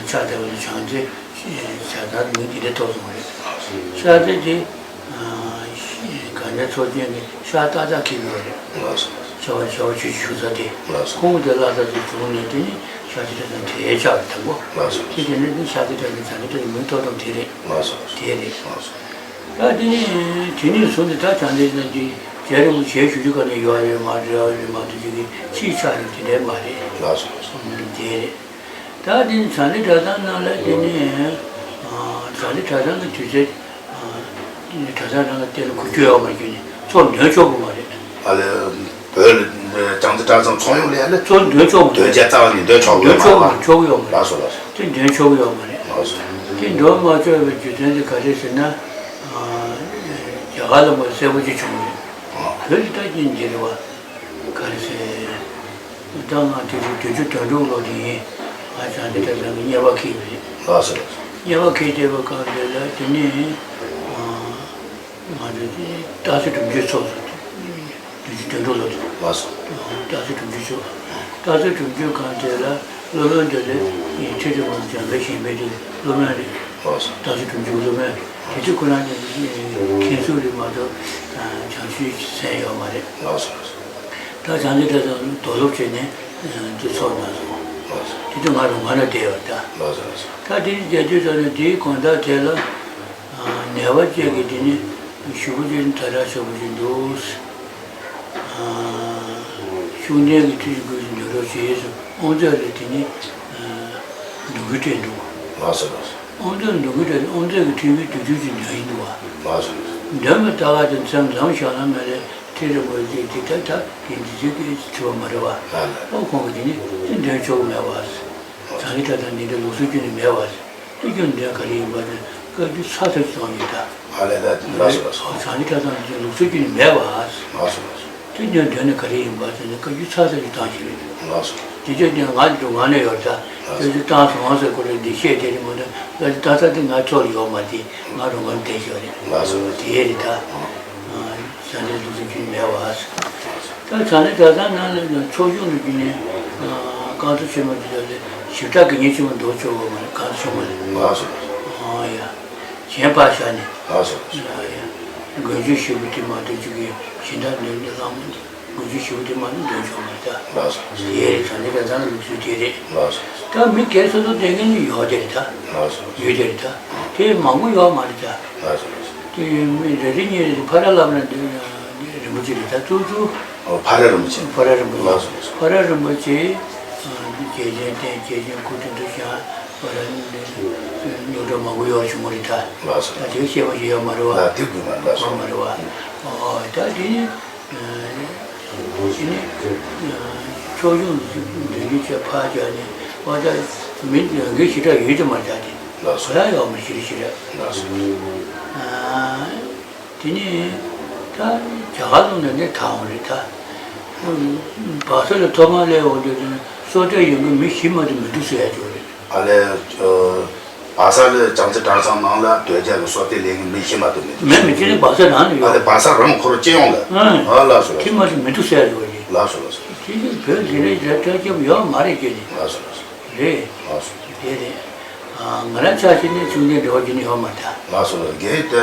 ཕྱག་བཏབ་པ་ལ་བྱང་རྩེ་བྱ་དར་མིང་དེ་འདྲ་ཐོགས་སོང་བ་རེད། ལགས་སོ། ཤར་རྩེ་དེ་དགའ་ལྡན་ཚོགས་ཆེན་གྱི་ཤར་ཏག་ཏག་འཁེལ་ཡོད་རེད། ལགས་སོ། ཤར་བ་ཤར་བ་ཆོས་རྗེ་བཞུགས་ས་དེ། ལགས་སོ། ཁོང་གི་ལྷ་ས་དེ་བྱུང་ནས་དེ་ནི་ཤར་རྩེ་གྲྭ་ཚང་དེ་ཆགས་རེད་དང་པོ། ལགས་སོ། དེ་དེ་ནས་དེ་ཤར་རྩེ་གྲྭ་ཚང་བྱང་རྩེ་གྲྭ་ཚང་མིང་ཐོགས་སྟངས་དེ་རེད། ལགས་སོ། དེ་རེད། ལགས་སོ། ད་དེ་ནི་དེ་ནས་བཟུང་སྟེ་ད་བྱང་རྩེ་གྲྭ་ཚང་གི་རྒྱལ་རིན་པོ་ཆེ་ཞུ་རྒྱུ་ག་ནས་ཡོད་རེད་མ་རེད་རེད་མ་གཏོགས་ཅིག་གི་ཕྱིའི་ཆ་རེད་དེ་འདྲ་མ་རེད། ལགས་སོ། ལགས་སོ། དེ་རེད། ད་དེ་ནི་བྱང་རྩེ་གྲྭ་ཚང་ནང་ལ་དེ་ནི་བྱང་རྩེ་གྲྭ་ཚང་གི་དུས་ཚོད་གྲྭ་ཚང་རང་ལ་བལྟས་ན་འགུལ་སྐྱོད་ཡོད་མ་རྒྱུ་ནི་ཚོགས་འདོན་ཆོག་གི་མ་རེད། ཨ་ལས། བོད་ལ་བྱང་རྩེ་གྲྭ་ཚང་ཚོགས་ཡོང་ལ་ཡ་ལ། ཚོགས་འདོན་ཆོག་མ་རེད། འདོན་ཆ་རྩ་བ་ནས་འདོན་ཆོག་གི་འདོན་ཡོད་མ་ཆོག་རེད། ཆོག་གི་ཡོད་མ་རེད། ལགས་སོ་ལགས་སོ། དེ་འདོན་ཆོག་གི་ཡོད་མ་རེད། ལགས་སོ། དེ་འདོན་མ་ཆོག་པའི་རྒྱུ་མཚན་དེ་ག་རེ་ཟེར་ན། རྒྱ་གར་ལ་མ་གསལ་པོ་ཅིག་བྱུང་རེད། བོད་ལ་ད་ཀྱིན་འདི་རེད་བ། ག་རེ་ཟེར། ད་ང་དུས་རབས་བདུན་ཅུ་དོན་དྲུག་ལོ་དེ་ཡིན། ང་བྱང་རྩེ་གྲྭ་ཚང་གི་གཉེར་པ་འཁེལ་བ་རེད། ལགས་སོ་ལགས་སོ། གཉེར་པ་འཁེལ་བསྡད་པའི་སྐབས་དེ་ལ་དེ་ནས། ང་ཚོ་སྟག་རྩེ་སྒྲུབ་མཆོད་ཚོགས་སུ་བདུན་ཅུ་དོན་དྲུག་ལོ་དེ། ལགས་སོ། སྟག་རྩེ་སྒྲུབ་མཆོད་ཚོགས། སྟག་རྩེ་སྒྲུབ་མཆོད་ཁང་དེ་ལ་སློབ་དཔོན་དེ་ལས་ཁྲི་ཁྲི་མང་འཇམ་དཔལ་གཞན་ཕན་དེ་སློབ་དཔོན་རེད། ལགས་སོ། སྟག་རྩེ་སྒྲུབ་མཆོད་སློབ་དཔོན་རེད། དེ་དུས་ཁོ་རང་གི་མཁན་ཟུར་རེད་མ་གཏོགས་བྱང་ཆུབ་མཚན་ཡོད་མ་རེད། ལགས་སོ་ལགས་སོ། ད་བྱང་ཆུབ་གྲྭ་ཚང་རྡོ་སློབ་བྱས་ནས་དུ་ཚོགས་གནང་སོང་། ལགས་སོ། དེ་དུས་ང་རུ་ང་ལ་བསྡད་ཡོད་ད། ལགས་སོ་ལགས་སོ། ད་དེ་རྒྱལ་དུས་ཙམ་ནས་དེའི་དགོང་དག་དེ་ལ་ནད་པ་བཅས་ཀྱིས་དེ་ནི་ཞུ་བ་ཅིག་ད་དྲག་ཆོག་པ་ཅིག་འདུག་ཤུགས་ལྡན་གྱི་ཁྲིད་དགོས་སུ་འགྱུར་རོགས་བྱེད་ཟེར་དབུ་མཛད་ལ་དེ་ནི་འདུག་གི་སྤྲད་འདུག་ལགས་སོ་ལགས་སོ། དབུ་མཛད་འདུག་གི་སྤྲད་དབུ་མཛད་ཀྱི་ཁྲིད་ཡིག་དུས་དུས་ཀྱི་འདོན་ཡིན་འདུག་བ། ལགས་སོ་ལགས་སོ། འདོན་པ་ལྟ་ག་དེ་མཚམས་མཚམས་བཞག་ན་མེད་ལས་ཁྲིད་རིན་པོ་ཆེ་དེ་ད་ད་དེ་འདི་ཚོའི་གི་ཁྲིད་པ་མ་རེད་བ། ལགས་ལགས། ཨོ་ཁོང་གི་དེ་ནི་དེ་འདོན་ཆོག་གི་མེད་བ། བྱང་ཆུབ་གྲྭ་ཚང་འདི་འདྲ་ལུགས་སྲོལ་ཁྱོན་ནས་མེད་བ། དེ་ཁྱོན་འདོན་ག་རེ་ཡིན་པ་དེ་བཀའ་བརྒྱུད་ཚར་ཐག་ཆོད་གཏོང་གི་ད། ཨ་ལས་ད་ལགས་སོ་ལགས་སོ། བྱང་ཆུབ་གྲྭ་ཚང་འདི་ལུགས་སྲོལ་ཁྱོན་ནས་མེད་བ། ལགས་སོ་ལགས་སོ། དེ་ཉོན་དོན་ནི་ག་རེ་ཡིན་པ་དེ་ནི་བཀའ་བརྒྱུད་ཚར་ཚར་གྱི་བཏང་ཞིག་རེད། ལགས་སོ། དེ་ཆོས་ཀྱང་ང་འདུག་ང་ནས་ཡོད་ད། ལགས་སོ། ཁྱོད་ཚོས་བཏང་སོང་ཟེར་ཁོ་རེ་འདི་བཤད་དེ་རེད་མ་གཏོགས་བཀའ་བརྒྱུད་བཏང་ས་དེ་ང་ཚོ་ལ་ཡོད་མ་དེ་ང་རུ་ང་བསྡད་ཤོག་རེད། ལགས་སོ་ལགས་སོ། དེ་རེད་ད། བྱང་ཆུབ་ལུགས་སྲོལ་ཁྱོན་མེད་བ། ད་བྱང་ཆུབ་གྲྭ་ཚང་ནང་ལ་ཚོགས་ཆུང་ལ་བརྒྱུད་ནས་བསྐང་གསོ་ཆེན་མོ་དེ་ལ་ཞིབ་ཕྲ་དགེ་བསྙེན་ཆེན་མོ་འདུག་ཆོག་གོ་མ་རེད་བསྐང་གསོ་ཆེན་མོ་ལ། ལགས་སོ་ལགས་སོ། ཨོ་ཡ། གཞན་ཕར་བཞག་ནས། ལགས་སོ་ལགས་སོ། ཡ་ཡ། དགོན་ཆུང་ཞིག་པོ་དེ་མ་གཏོགས་ཅིག་གི་གཞན་དག་འདོན་འདོན་བླ་མ་དགོན་ཆུང་ཞིག་པོ་དེ་མ་གཏོགས་འདོན་ཆོག་མ་རེད་ད། ལགས་སོ་ལགས་སོ། དེ་རེད་བྱང་ཆུབ་གྲྭ་ཚང་ལ་ལུགས་སྲོལ་དེ་རེད། ལགས་སོ་ལགས་སོ། ད་མི་སྒེར་སོ་སོ་འདོན་མཁན་ནི་ཡོད་དེ་རེད་ད། ལགས་སོ་ལགས་སོ། ཡོད་དེ་རེད་ད། དེ་མང་པོ་ཡོད་མ་རེད་ད། ལགས་སོ་ལགས་སོ། དེ་མི་རེ་རེ་གཉིས་རེ་ཕ་ར་ལབ་ན་འདི་རིན་པོ་ཆེ་རེད་ད་ཙུག་ཙུག་ཨོ་ཕ་ར་རིན་པོ་ཆེ། ཕ་ར་རིན་པོ་ཆེ། ལགས་སོ་ལགས་སོ། ཕ་ར་རིན་པོ་ཆེ། རྒྱལ་ཆེན་བསྟེན་རྒྱལ་ཆེན་སྐུ་དྲིན་དུ་བཞེངས་ཕ་ར་རྙོག་དྲ་མང་པོ་ཡོད་བྱུང་བ་རེད་ད། ལགས་སོ་ལགས་སོ། ད་དེ་བཤད་པ་ཞིག་ཡོད་མ་རེད་བ། ལགས་དེ་དགོས་མ་རེད་ལགས་སོ། མ་རེད་བ། ཨོ་ད་དེ་ནི། ཨ་ནི། ཕྱོགས་ཡོངས་སུ་འདོན་རྒྱུ་བྱས་ཕར་བཞག་ནས་ཨོ་ད་མི་འདོན་མཁན་ཞེ་དྲག་ཡོད་དུ་མ་བཞག་དེ། ལགས་སོ། ག་ཡང་ཡོད་མ་ཞེ་དྲག་ཞེ་དྲག་ལགས་སོ། ཨ། དེ་ནས་ད་རྒྱ་གར་ལུང་ནས་ནས་དང་བ་རེད་ད། བག་ཚ་ལ་ཐོག་མར་སླེབས་འོང་དུས་དེ་ནས་སོ་ཐར་ཡོང་གི་མི་བཞི་མ་གཏོགས་མི་འདུག་ཟེར་ཡ་ཅིག་རེད། ཨ་ལས། བག་ཚ་ལ་བྱང་རྩེ་གྲྭ་ཚང་ནང་ལ་སྡོད་རྒྱ་གི་སོ་ཐར་ལེན་གི་མི་བཞི་མ་གཏོགས་མི་འདུག་མེད་མི་ཅི་ནས་བག་ཚ་རང་ནས་ཨ་ཡོད། ལས་བག་ཚ་རང་ཁོ་རང་སྤྱི་ཡོངས་ལ། ཨ་ལགས་སོ་ལགས་སོ། ཁྱི་མ་གཏོགས་མི་འདུག་ཟེར་ཡ་ཅིག་རེད། ལགས་སོ་ལགས་སོ། དེ་ནས་བོད་འདི་ནས་རྒྱ་ཐག་སྐྱབས་ཡོད་མ་རེད་ཀྱི་ནི། ལགས་སོ་ལགས་སོ། རེད། ལགས་སོ། དེ་རེད། ང་རང་ཆ་བཞག་ནས་ཆུང་ཆུང་འབྲེལ་བ་རྒྱུ་ནི་ཡོད་མ་རེད་ད། ལགས་སོ་ལགས་སོ། རྒན་དེ་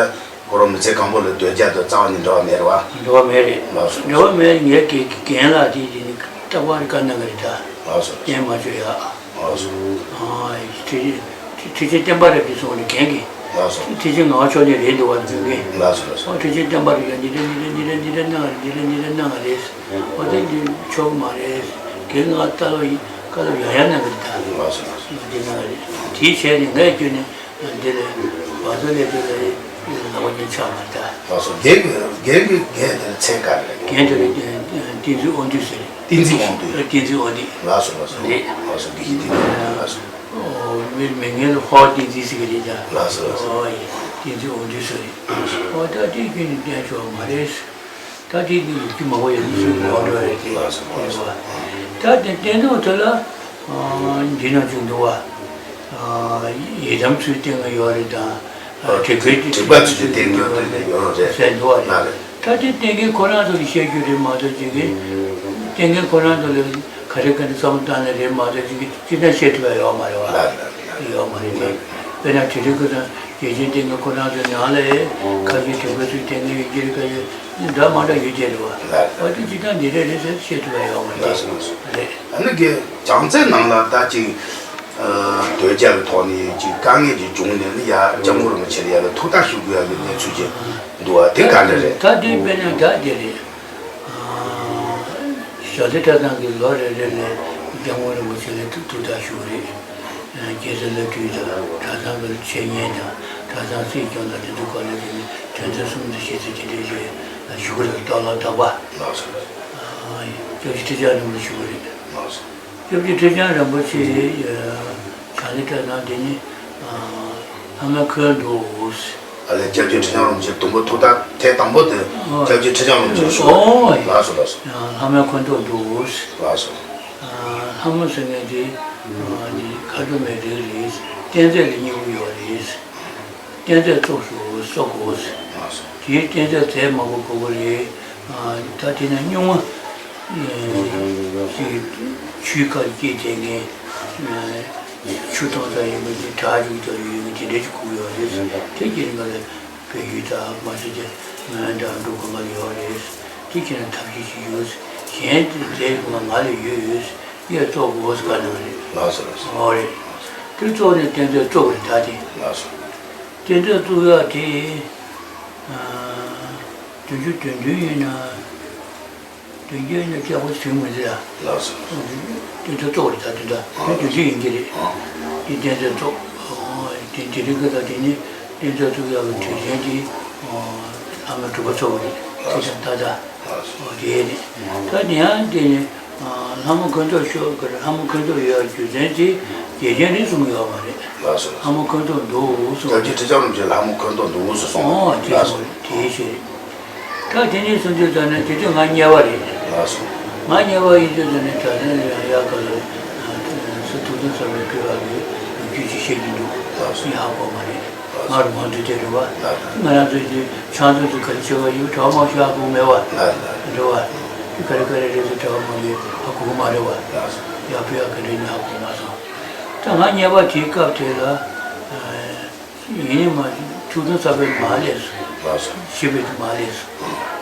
ཁོ་རང་མི་ཚེ་གང་པོ་ལ་སྡོད་རྒྱ་དང་རྩ་བ་ནས་འབྲེལ་བ་མེད་རེད་བ། འབྲེལ་བ་མེད་རེད། ལགས་སོ་ལགས་སོ། འབྲེལ་བ་མེད་རེད། ངས་རྒན་ལགས་དེ་དེ་ནི་རྟག་པར་བཀའ་གནང་གི་རེད་ད། ལགས་སོ་ལགས་སོ། རྐྱེན་མ་བཅོལ་ཡ། ལགས་སོ། ཨ་ཁྲི་ཁྲི་ཆེན་བསྟན་པ་རབ་ཀྱིས་གསུངས་རེད་རྒན་གྱིས། ལགས་སོ། ཁྲི་ཆེན་ངག་དབང་མཆོག་ནས་རེད་འདུག་བ་འདུག་གི། ལགས་སོ་ལགས་སོ། ཨ་ཁྲི་ཆེན་བསྟན་པ་རབ་ཀྱིས་འདི་འདྲ་འདི་འདྲ་འདི་འདྲ་གནང་རེད། འདི་འདྲ་འདི་འདྲ་གནང་རེད། ཨོ་དེ་འདི་ཆོག་མ་རེད། དེ་ང་ལྟ་ལོ་ཡིན་བཀའ་སློབ་ཡང་ཡང་གནང་གི་རེད་ད། ལགས་སོ་ལགས་སོ། འདི་གནང་རེད། དེའི་ཆེད་ནས་ངས་བསྐྱོན་ནས་འདི་ལས་བག་ཚ་ལས་དེ་ལས་ལག་པ་ཉེ་ཆགས་མ་རེད་ད། ལགས་སོ། རྒན་གྱི་རྒན་གྱི་རྒན་དེར་མཚན་ག་རེ་རེད། རྒན་དེ་ལ་བསྟན་འཛིན་དབང་འདུས་ཟེར་རེད། བསྟན་འཛིན་དབང་འདུས། བསྟན་འཛིན་དབང་འདུས། ལགས་སོ་ལགས་སོ། རེད། ལགས་སོ་དགེ་བཤེས་བསྟན་འཛིན་ལགས་སོ། ཨོ་མི་མི་ངན་ལ་ཧོར་བསྟན་འཛིན་ཟེར་གི་རེད་ད། ལགས་སོ་ལགས་སོ། ཨོ་ཡ་བསྟན་འཛིན་དབང་འདུས་ཟེར་རེད། ཨོ་ད་དེ་ཁྱོན་ནས་བསྟན་ཆོག་མ་རེད། ད་དེ་ནི་ཡོད་ཀྱི་མང་པོ་ཡོད་ནི་ཚུལ་མང་འགྲོ་རེད་དེ། ལགས་སོ་ལགས་སོ། ད་དེ་བསྟན་འཛིན་དེ་ལ་འདི་ནང་བཞིན་འདུག་བ། ཡི་དམ་ཚུལ་བསྟན་གྱི་ཡོད་རེད་དང་། དྲེགས་པའི་དྲེགས་པ་ཚུལ་བསྟན་གྱི་ཡོད་རེད་ཟེར་འདུག་བ། ལགས་རེད། ད་དེ་བསྟན་མཁན་ཁོ་རང་ཚོ་ལ་བཤད་རྒྱུ་རེད་མ་གཏོགས་ཅིག་གིས། བསྟན་མཁན་ཁོ་རང་ཚོ་ལ་ག་རེ་ག་རེ་བསམ་བློ་བཏང་ནས་རེད་མ་གཏོགས་ཅིག་གིས་ཅི་འདྲ་བཤད་ཐུབ་ཡ་ཡོད་མ་རེད་བ། ལགས་རེད་ལགས་རེད། ཡོད་མ་རེད་དེ། དཔེར་ན་དེ་རིང་ཁོ་ཚོ་རྒྱལ་ཆེན་བསྟན་མཁན་ཁོ་རང་ཚོའི་ནང་ལ་ཁ་ཤས་དྲེགས་པ་ཚུལ་བསྟན་མཁན་ཡོད་ཀྱི་རེད། ཁ་ཤས་འདྲ་མ་འདྲ་ཡོད་ཀྱི་རེད་བ། ལགས་རེད། ཨ་དེ་ཅི་ལྟར་འདི་འདྲ་རེད་ཟེར་བཤད་ཐུབ་ཡ་ཡོད་མ་རེད། ལགས་སོ་ལགས་སོ། རེད། ཨ་ནི་གི་བྱང་རྩེ་ནང་ལ་ད་ཅིག་སྡོད་རྒྱ་གི་ཐོག་ནས་ཅིག་དཀའ་ངལ་ཅིག་བྱུང་ནས་ནི་ཡ་སྐྱབས་མགོན་རིན་པོ་ཆེ་ལ་ཡ་ལ་ཐུགས་ཐག་ཞུ་དགོས་ཡ་གི་གནས་ཚུལ་ཅིག་འདུག་བ་དེ་ག་འདྲ་རེད། ད་དེ་དཔེར་ན་ད་དེ་རེད། བྱང་རྩེ་གྲྭ་ཚང་གིས་ལོ་རེ་རེ་ལ་སྐྱབས་མགོན་རིན་པོ་ཆེ་ལ་ཐུགས་ཐུགས་ཐག་ཞུ་གི་རེད། རྒྱལ་སྲས་བླ་སྤྲུལ་དང་གྲྭ་ཚང་གི་འཆད་ཉན་དང་གྲྭ་ཚང་སྲིད་སྐྱོང་དང་དེ་ཚོ་སྐོར་ལ་དེ་ནི་དོན་ཚན་གསུམ་དང་བཞི་ཚོ་དེ་འདྲའི་ཞུ་གི་རེད། སྟོད་ལུང་ཟླ་བ། ལགས་སོ། སྐྱབས་རྗེ་ཁྲི་བྱང་རིན་པོ་ཆེ་ཞུ་གི་རེད། ལགས་སོ། སྐྱབས་རྗེ་ཁྲི་བྱང་རིན་པོ་ཆེ་བྱང་རྩེ་གྲྭ་ཚང་དེ་ནི་ལྷ་མོའི་འཁོན་འདུག་ཨ་ལས་སྐྱབས་རྗེ་ཁྲི་བྱང་རིན་པོ་ཆེ་དུམ་བུ་ཐུགས་ཐག་ཐེངས་དང་པོ་དེ་ཨོ། སྐྱབས་རྗེ་ཁྲི་བྱང་རིན་པོ་ཆེ་ཞུ། ཨོ། ལགས་སོ་ལགས་སོ། ལྷ་མོའི་འཁོན་འདུག་འདུག་ལགས་སོ། ལྷ་མོ་ཟེར་མཁན་དེ་ཁ་དྲོ་མའི་རིགས་རེད། རྟེན་རྫས་ལ་སྙིང་པོ་ཡོད་རེད། རྟེན་རྫས་གཙོ་བོ་གསོ་དགོས། ལགས་སོ། དེའི་རྟེན་རྫས་རྫས་མང་པོ་དགོས་ཀྱི་རེད། ད་དེ་ནས་སྨྱུག་མ་ཅིག་ཆུའི་ཁར་སྐྱེས་བསྡད་མཁན། ཆུ་གཏོང་ས་ཡིན་པ་དེ་བྲག་ཅིག་ཏུ་ཡོད་པ་དེ་འདྲ་ཅིག་ཁུག་ཡོད་རེད། དེ་ཁྱེད་རང་ལ་བལ་ཡུལ་དང་མ་ཟད་དེ་མོན་དང་འབྲུག་གོང་མ་ཡོད་རེད། དེ་ཁྱེད་རང་ཐབས་ཤེས་ཤིག་ཡོད། གཞན་དེ་དེ་ང་ང་ལ་ཡོད་ཡོད། གཡས་བཙོག་གོ་ཟེར་ག་ནང་རེད། ལགས་སོ་ལགས་སོ། ཨོ་རེད། དེ་བཙོག་ནས་གཏན་མཛོད་བཙུགས་རེད་ད་དེ། ལགས་སོ། གཏན་མཛོད་བཙུགས་ཡག་དེ། ཨ། བདུན་ཅུ་དོན་བདུན་ཡིན་ན། བདུན་ཅུ་ཡིན་ན་ལྕགས་པོ་ཟིན་མི་འདུག་ཡ། ལགས་སོ། གཏན་མཛོད་བཙུགས་རེད་ད་དེ་འདྲ། ཨ། བདུན་ཅུ་ཡིན་གྱི་རེད། ཨ། དེ་གཏན་མཛོད་བཙུགས། ཨོ། དེ་དེ་རིང་གི་ད་དེ་ནི་གཏན་མཛོད་བཙུགས་ཡག་གི་དུས་ཆེན་དེ། ཨོ། ལྷག་མ་གྲུབ་པ་ཚོགས་རེད། ལགས་སོ། དེ་དང་ད་ད། ཨོ་དེ་ནི། ད་དེ་ཡང་དེ་ནི། ལྷ་མོ་འཁོན་ཐོག་ཤོག་གི་ལྷ་མོ་འཁོན་ཐོག་ཡོད་རྒྱུ་མཚན་དེ་རྒྱལ་ཆེན་རིགས་གསུམ་ཡོད་མ་རེད། ལགས་སོ། ལྷ་མོ་འཁོན་ཐོག་འདུག་གསུངས། རྒྱལ་སྤྱི་ཁྲི་བྱང་རིན་པོ་ཆེ་ལྷ་མོ་འཁོན་ཐོག་འདུག་གསུངས། ཨོ་དེ་ལགས་སོ། དེ་ཤེས་རེད། ད་དེ་ནས་སོང་དུས་ད་ནི་དེ་དུས་ང་དམྱལ་བ་རེད། ལགས་སོ། ང་དམྱལ་བ་ཡིན་དུས་ད་ནི་ད་ནི་ཡང་ཡག་ག་ལ་སུ་ཐུགས་དམ་ཚོགས་པའི་སྐུལ་བ་གི་ལོ་རྒྱུས་ཅིག་བཤད་ཀྱི་འདུག་ལགས་སོ། ཡག་པོ་མ་རེད། ང་རང་དབང་འདུས་དེ་རེད་བ། ལགས་ལགས། ང་རང་ཚོའི་དེ་ཆང་འདོན་དུ་ག་རེ་བྱེད་པ་ཡིན་གྲོགས་མང་ཤོས་ཧ་གོ་མེད་བ། ལགས་ལགས། རེད་བ། དེ་ག་རེ་ག་རེ་རེད་ཟེར་གྲོགས་མང་གིས་ཧ་གོ་གི་མ་རེད་བ། ལགས་སོ། ཡག་པོ་ཡག་ག་རེ་ནི་ཧ་གོ་མ་སོང་། ད་ང་དམྱལ་བ་དེའི་སྐབས་དེ་ལ། ཡིན་ནི་མ་ཐུགས་དམ་ཚོགས་པའི་མ་སླེབས་སོང་། ལགས་སོ། ཤི་བའི་དེ་མ་སླེབས་སོང་།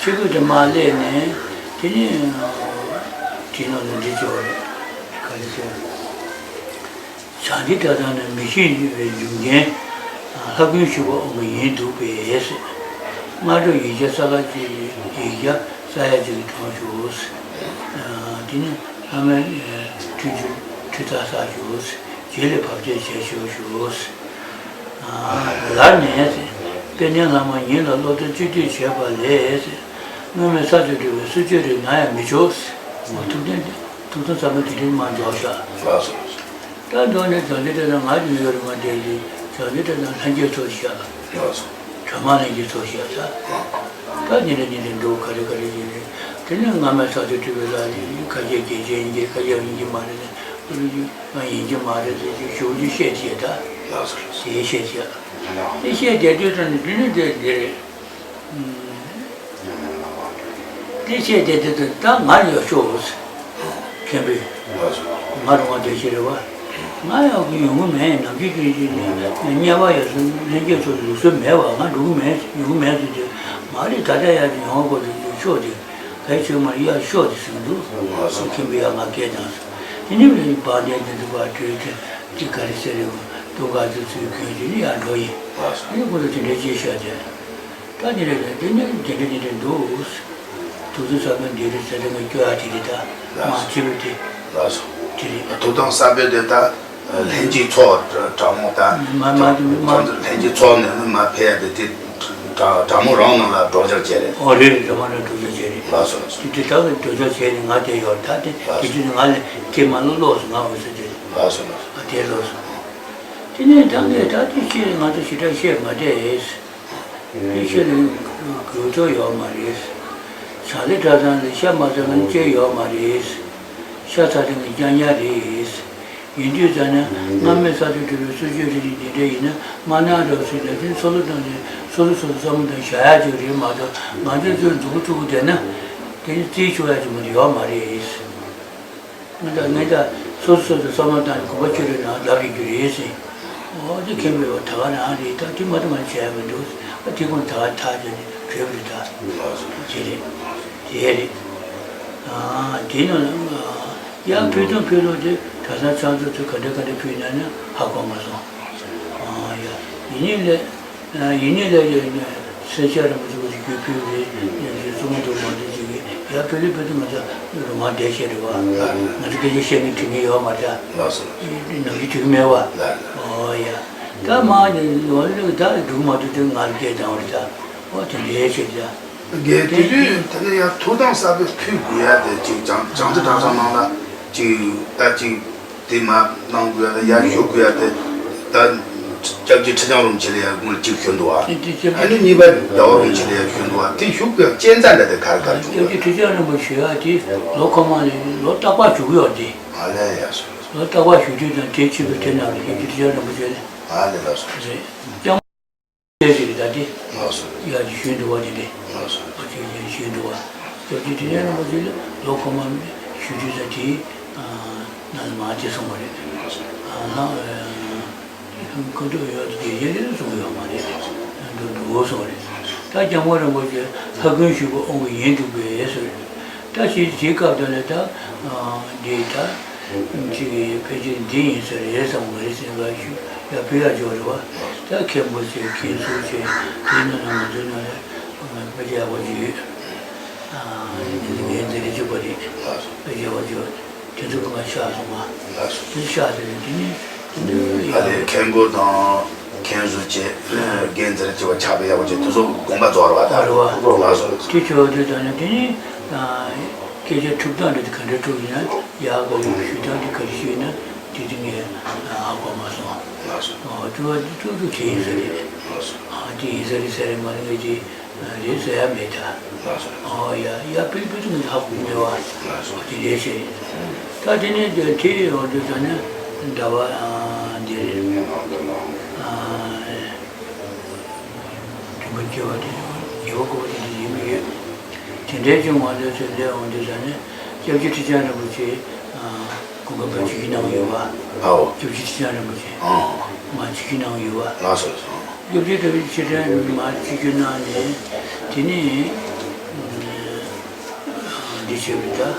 ཤི་བའི་དེ་མ་སླེབས་ནས་དེ་ནི། དེ་ནང་ལ་འདི་བྱས་པ་རེད། ག་རེ་ཟེར། བྱང་ཆུབ་གྲྭ་ཚང་ནས་མི་ཤེས་པའི་འཇུག་མཁན་ལྷ་སྐུ་ཞུ་བ་འོང་གི་ཡིན་འདུག་པས། སྔ་དྲོ་ཡིག་བརྒྱ་ས་ལ་ཅིག་ཡིག་བརྒྱ་ས་ཡ་ཅིག་གྲོངས་ཞུ། དེ་ནས་ལྷ་མོའི་ཁྲུས་ཆུ་ཁྲུས་རྟགས་བསགས་ཞུ། རྗེས་ལ་བབས་ཅེས་བྱས་ཞུ་ཞུ། ལར་ནས་དཔལ་ལྡན་ལྷ་མོ་ཉིད་ལ་བློ་གཏད་སྤྱི་འདུས་བྱས་པ་ལས། སྔོན་མའི་ས་ཐོབ་སྤྲུལ་པའི་གསོལ་མཆོད་རིགས་ན་ཡང་མི་ཆོག་ཐུགས་དམ་ཐུགས་དམ་ཚོགས་པ་དེ་རིང་མ་འཇོག་ཤག་ལགས་སོ། ད་མདོ་ནས་བྱང་ཆུབ་གྲྭ་ཚང་ང་ཡོད་རུ་མ་བསྡད་ཅིང་བྱང་ཆུབ་གྲྭ་ཚང་ལྷན་རྒྱས་ཚོགས་ཤག་ལགས་སོ། གྲྭ་མང་ལྷན་རྒྱས་ཚོགས་ཤག་ད། ད་ཉིན་རེ་ཉིན་རེ་འགྲོ་ག་རེ་ག་རེ་ཡིན་རེད། དེ་ནས་སྔ་མའི་ས་ཐོབ་སྤྲུལ་པའི་ལ་ཁ་ཤས་རྒྱལ་ཆེན་ཡིན་གྱི་ཁ་ཤས་ཡིན་གྱི་མ་རེད། ང་ཡིན་གྱི་མ་རེད་ཟེར་གྱི་ཞུ་རྒྱུ་བཤད་བྱས་ད། ལགས་སོ་ལགས་སོ། དེ་བཤད་བྱས། དེ་བཤད་བསྡད་དུས་ད་ནི་དེ་ནི་དེ་དེ་རེད། དེ་བཤད་བསྡད་དུས་ད་ང་ཡག་ཤོས། མཁན་པོས། ལགས་སོ། ང་རང་དབང་འདུས་ཤེས་རེད་བ། ང་ཡག་གི་ཡོང་གི་མེད། ནམ་རྒྱུན་ཀྱི་དམྱལ་བ་ཡག་སོང་ལྷན་རྒྱས་ཚོ་ལུགས་སྲོལ་མེད་བ། ང་འགྲོ་གི་མེད་ཡོང་གི་མེད་ཟེར་དུས་མ་རེད། ད་ལྟ་ཡག་ཡོང་དགོས་ཟེར་དུས་ཤོག་དེ། གལ་ཆེ་མར་གཡར་ཤོག་དེ་ཟིན་འདུག་ལགས་སོ། མཁན་པོས་ཡང་ང་སྐད་བཏང་སོང་། དེ་ནས་བར་དན་དེ་ཚོ་ཕར་བྲོས་ཏེ་དེ་ག་རེ་ཟེར་རེད། ཏུ་ག་ཚོ་ཚུར་གྱོན་དེ་ནས་ཡར་འགྲོ་ཡིན། ལགས་སོ། ཨ་ནི་ཁོ་ཚོ་དེ་འདྲ་ཅིག་བཤད་དེ། ད་དེ་རེད། དེ་ནས་དེ་འདྲ་དེ་འདྲ་འདུག་ཐུགས་དམ་གསར་པའི་འདི་རེད་ཟེར་ཏེ་ང་སྐྱོ་ཡག་དེ་རེད་ད། ལགས་སོ། མ་བྱེད་པའི་དེ། ལགས་སོ། དེ་རེད། ཐུགས་དམ་གསར་པའི་དེ་ད། ལྷན་སྐྱེས་ཚོགས་གྲ་གྲ་མོ་ད། མ་མ་དེ་མ། ལྷན་སྐྱེས་ཚོགས་ནས་ནི་མ་ཕེབས་ཡ་དེ་དེ་གྲ་གྲ་མོ་རང་ནང་ལ་སྒྲོག་སྦྱང་བྱས་རེད། ཨོ་རེད་རེད། གྲ་མོ་རང་སྒྲོག་སྦྱང་བྱས་རེད། ལགས་སོ་ལགས་སོ། དེ་དེ་དག་གི་སྒྲོག་སྦྱང་བྱས་ནས་ང་དེ་ཡོད་ད་དེ། ལགས་སོ། དེ་དུས་ནི་ང་ལ་དེ་མ་ལོ་ལོག་སོང་ང་འོད་ཟེར་དེ། ལགས་སོ་ལགས་སོ། ཨ་དེ་ལོག་སོང་། དེ་ནས་ད་ངས་ད་དེ་ཤེས་ང་ཚོ་ཞེ་དྲག་བཤད་མ་བསྡད། དེ་ཤེས་ནས་དགོས་ཐོག་ཡོད་མ་རེད། བྱང་ལས་གྲྭ་ཚང་ལ་ཤ་མ་ཟ་མཁན་ཅི་ཡོད་མ་རེད། ཤ་ཚ་དེ་ངས་རྐྱང་རྐྱང་རེད། ཡིན་དུས་ཙང་ནས་སྔ་མའི་ས་ཐོབ་སྤྲུལ་པའི་གསོལ་མཆོད་རེ་རེ་འདི་འདྲ་ཡིན་ན་མ་གནང་རོགས་ཟེར་ནས་དེ་སོ་སོ་བཏང་ནས་སོ་སོ་སོ་སོ་བསམ་བློ་བཏང་བཞག་ཡག་ཅིག་རེད་མ་གཏོགས་ང་ཚོས་ཚུར་འཛུགས་ཐུབ་ཀྱི་བསྡད་ན་དེ་ནི་རྩིས་ཆོག་ཡག་ཅིག་མ་གཏོགས་ཡོད་མ་རེད། ང་དང་ངས་ད་སོ་སོ་སོ་སོ་བསམ་བློ་བཏང་ནས་དགོངས་པ་ཁྱོད་རེ་ནང་ལབ་ཡོད་རྒྱུ་རེད་ཟེར། འོ་དེ་མཁན་པོས་ད་ག་རང་རེད། ད་དེ་མ་གཏོགས་ང་བྱས་མི་འདུག་ཨ་དེ་ཀུན་ད་ག་ཐག་བཅད་ནས་བྲོས་པ་རེད་ད། དེ་རེད། དེ་རེད། ཨ་དེ་ནང་ལ་ཡང་ཕུལ་དང་ཕུལ་ལོག་དེ་གྲྭ་ཚང་ཚང་ཚོ་ཚོ་ག་འདྲ་ག་འདྲ་ཕུལ་ན་ནི་ཧ་གོ་མ་སོང་། ཨ་ཡ་ཡིན་ནི་ལས། ཡིན་ནི་ལས་ཡོད་ནས་སེར་སྐྱ་རིན་པོ་ཆེ་ཁོ་ཚོ་རྒྱུད་ཕུལ་རེད། ཡང་ཅིག་གསུང་འདུག་མ་འདུག་ཅིག་གིས་ཡར་ཕེབས་ལུགས་ཕེབས་དུས་ང་ཚོ་རུ་མ་བསྡད་བཤད་རེད་བ། ང་ཚོ་སྐད་ཆ་བཤད་ནས་དྲི་ངེས་ཡོད་མ་རེད། ལགས་སོ། ནམ་རྒྱུན་དྲི་གི་མེད་བ། ལགས་ལགས། ཨོ་ཡ། ད་མ་ནི་ལོ་ལོ་ད་འགྲུག་མ་འགྲུག་དེ་ང་ལ་སྐད་བཏང་བ་རེད་ད། ཨོ་དེ་འདྲའི་བཤད་ད། དེ་དུས་དེ་ནས་ཡང་ཐུགས་དམ་གསར་པའི་ཕུལ་དགོས་ཡ་དེ་ཅིག་བྱང་བྱང་ཆུབ་གྲྭ་ཚང་ནང་ལ་ཅིག་ད་ཅིག་དེ་མ་གནང་དགོས་ཡ་ད་ཡར་ཞུ་དགོས་ཡ་དེ་ད་སྐྱབས་རྗེ་ཁྲི་བྱང་རིན་པོ་ཆེ་ལ་ཡ་སྔོན་གཅིག་ཞུས་འདུག་བ། དེ་དེ་སྐྱབས་ཨ་ནི་གཉིས་པ་ཟླ་བ་རིན་པོ་ཆེ་ལ་ཡ་ཞུས་འདུག་བ། དེ་ཞུ་དགོས་ཡ་རྐྱེན་རྩ་འདྲ་དེ་ག་རེ་ག་རེ་བྱུང་བ། སྐྱབས་རྗེ་ཁྲི་བྱང་རིན་པོ་ཆེ་ཡ་དེ་ལོ་ཁོ་མ་ལས་ལོ་རྟག་པར་བཞུགས་ཡོད་དེ། ཨ་ལས་ཡ་སོ། ལོ་རྟག་པར་བཞུགས་དུས་དང་དེ་ཕྱི་པའི་དེ་ནང་ལ་སྐྱབས་རྗེ་ཁྲི་བྱང་རིན་པོ་ཆེ་ལ། ཨ་ལས་ལ་སོ། རེད། སྐྱབས་རྗེ་ཞིག་ད་དེ། ལགས་སོ། ཡ་ཅིག་ཞུས་འདུག་བ་དེ་འདྲས། ལགས་སོ། ཨ་ཅིག་ཅིག་ཞུས་འདུག་བ། སྐྱབས་རྗེ་ཁྲི་བྱང་རིན་པོ་ཆེ་ལ་ལོ་ཁོ་མ་ཞུ་དུས་ད་དེ། ཨ། ནང་ལ་མ་དེ་གསུངས་པ་རེད། ཨ་ལ་ཁོ་ཚོ་ཡོད་དེ་རྒྱལ་རེད་གསུངས་ཡོད་མ་རེད། འདུག་འདུག་གསུངས་རེད། ད་སྐྱབས་མགོན་རིན་པོ་ཆེ་ལྷ་ཀུན་ཞུགས་པ་དབང་པོ་ཡིན་འདུག་པས་ཟེར། ད་ཞེས་དེའི་སྐབས་དེ་ལ་ད་འདི་ད་ཅིག་ཕལ་ཆེར་འདི་ཡིན་ས་རེད་བསམ་གི་རེད། སེམས་ཁ་ཞུ་ཡ་ཕུལ་ཡ་འཇོག་རེད་བ། ད་མཁན་པོ་ཆེ་མཁན་ཟུར་ཆེ་དེའི་ནང་ལ་ང་ཚོའི་ནང་ལ་ཕལ་ཆེར་ཡག་པོ་ཅིག་ཡོད། ངས་འདི་རེ་གཅིག་པ་རེད། ཕལ་ཆེར་ཡག་པོ་ཅིག་ཡོད། དེ་ཚོ་ཁོ་ན་ཤག་སོང་བ། ལགས་སོ། དེ་ཤག་དེ་ནི་དེ་ནི་དེ་ནི་ཨ་ལས་མཁན་སྐུ་དང་མཁན་ཟུར་བཅས་རྒན་ཟེར་བྱས་པ་ཆགས་པའི་ཡག་པོ་བྱས་དེ་ཚོ་དགོངས་པ་རྫོགས་ར་བ་ད། ཨ་རེད་བ། ལགས་སོ། དེ་བྱས་པ་དེ་ད་ནི་དེ་ནི་སྐད་ཆ་ཐུབ་སྟངས་འདྲ་དེ་ག་འདྲ་ཐུབ་ཡིན་ན་ཡག་ག་ཞུ་སྟངས་དེ་ག་རེ་ཞུས་ན་དེ་དེ་ངས་ཧ་གོ་མ་སོང་། ལགས་སོ། ཨོ་དེ་བ་དེ་ཐུག་ཐུག་དེ་ཡིན་ས་རེད། ལགས་སོ། ཨ་དེ་ཡིན་ས་རེད་ས་རེད་མ་རེད་ངས་དེ། རེད་ཟེར་ཡ་མེད་ད། ལགས་སོ། ཨོ་ཡ་ཡ་པིར་པིར་ངས་ཧ་གོ་མེད་བ། ལགས་སོ། དེ་ལས་ཤེས། ད་དེ་ནས་དེ་དེ་ཡོང་དུས་ད་ནི་ཟླ་བ་འདི་རེད། དྲི་མ་སྐྱེ་བ་དེ་ཉེ་བ་བཀོད་པ་དེ་འདྲ་ཡིན་མི་ཡོད། དེ་འདྲའི་ཅུང་ང་ཚོའི་ཚོད་ལས་འོང་དུས་ད་ནི་སྐྱབས་རྗེ་ཁྲི་བྱང་རིན་པོ་ཆེ། གོང་མ་བཅུ་བཞི་གནང་ཡོད་པ། ཨའོ། བཅུ་བཞི་ཁྲི་བྱང་རིན་པོ་ཆེ། ཨང་། མ་བཅུ་བཞི་གནང་ཡོད་པ། ལགས་སོ་སོ། བཅུ་བཞི་ཁྲི་བྱང་རིན་པོ་ཆེ་མ་བཅུ་བཞི་གནང་ནས་དེ་ནས་འདི་བྱས་པ་ད།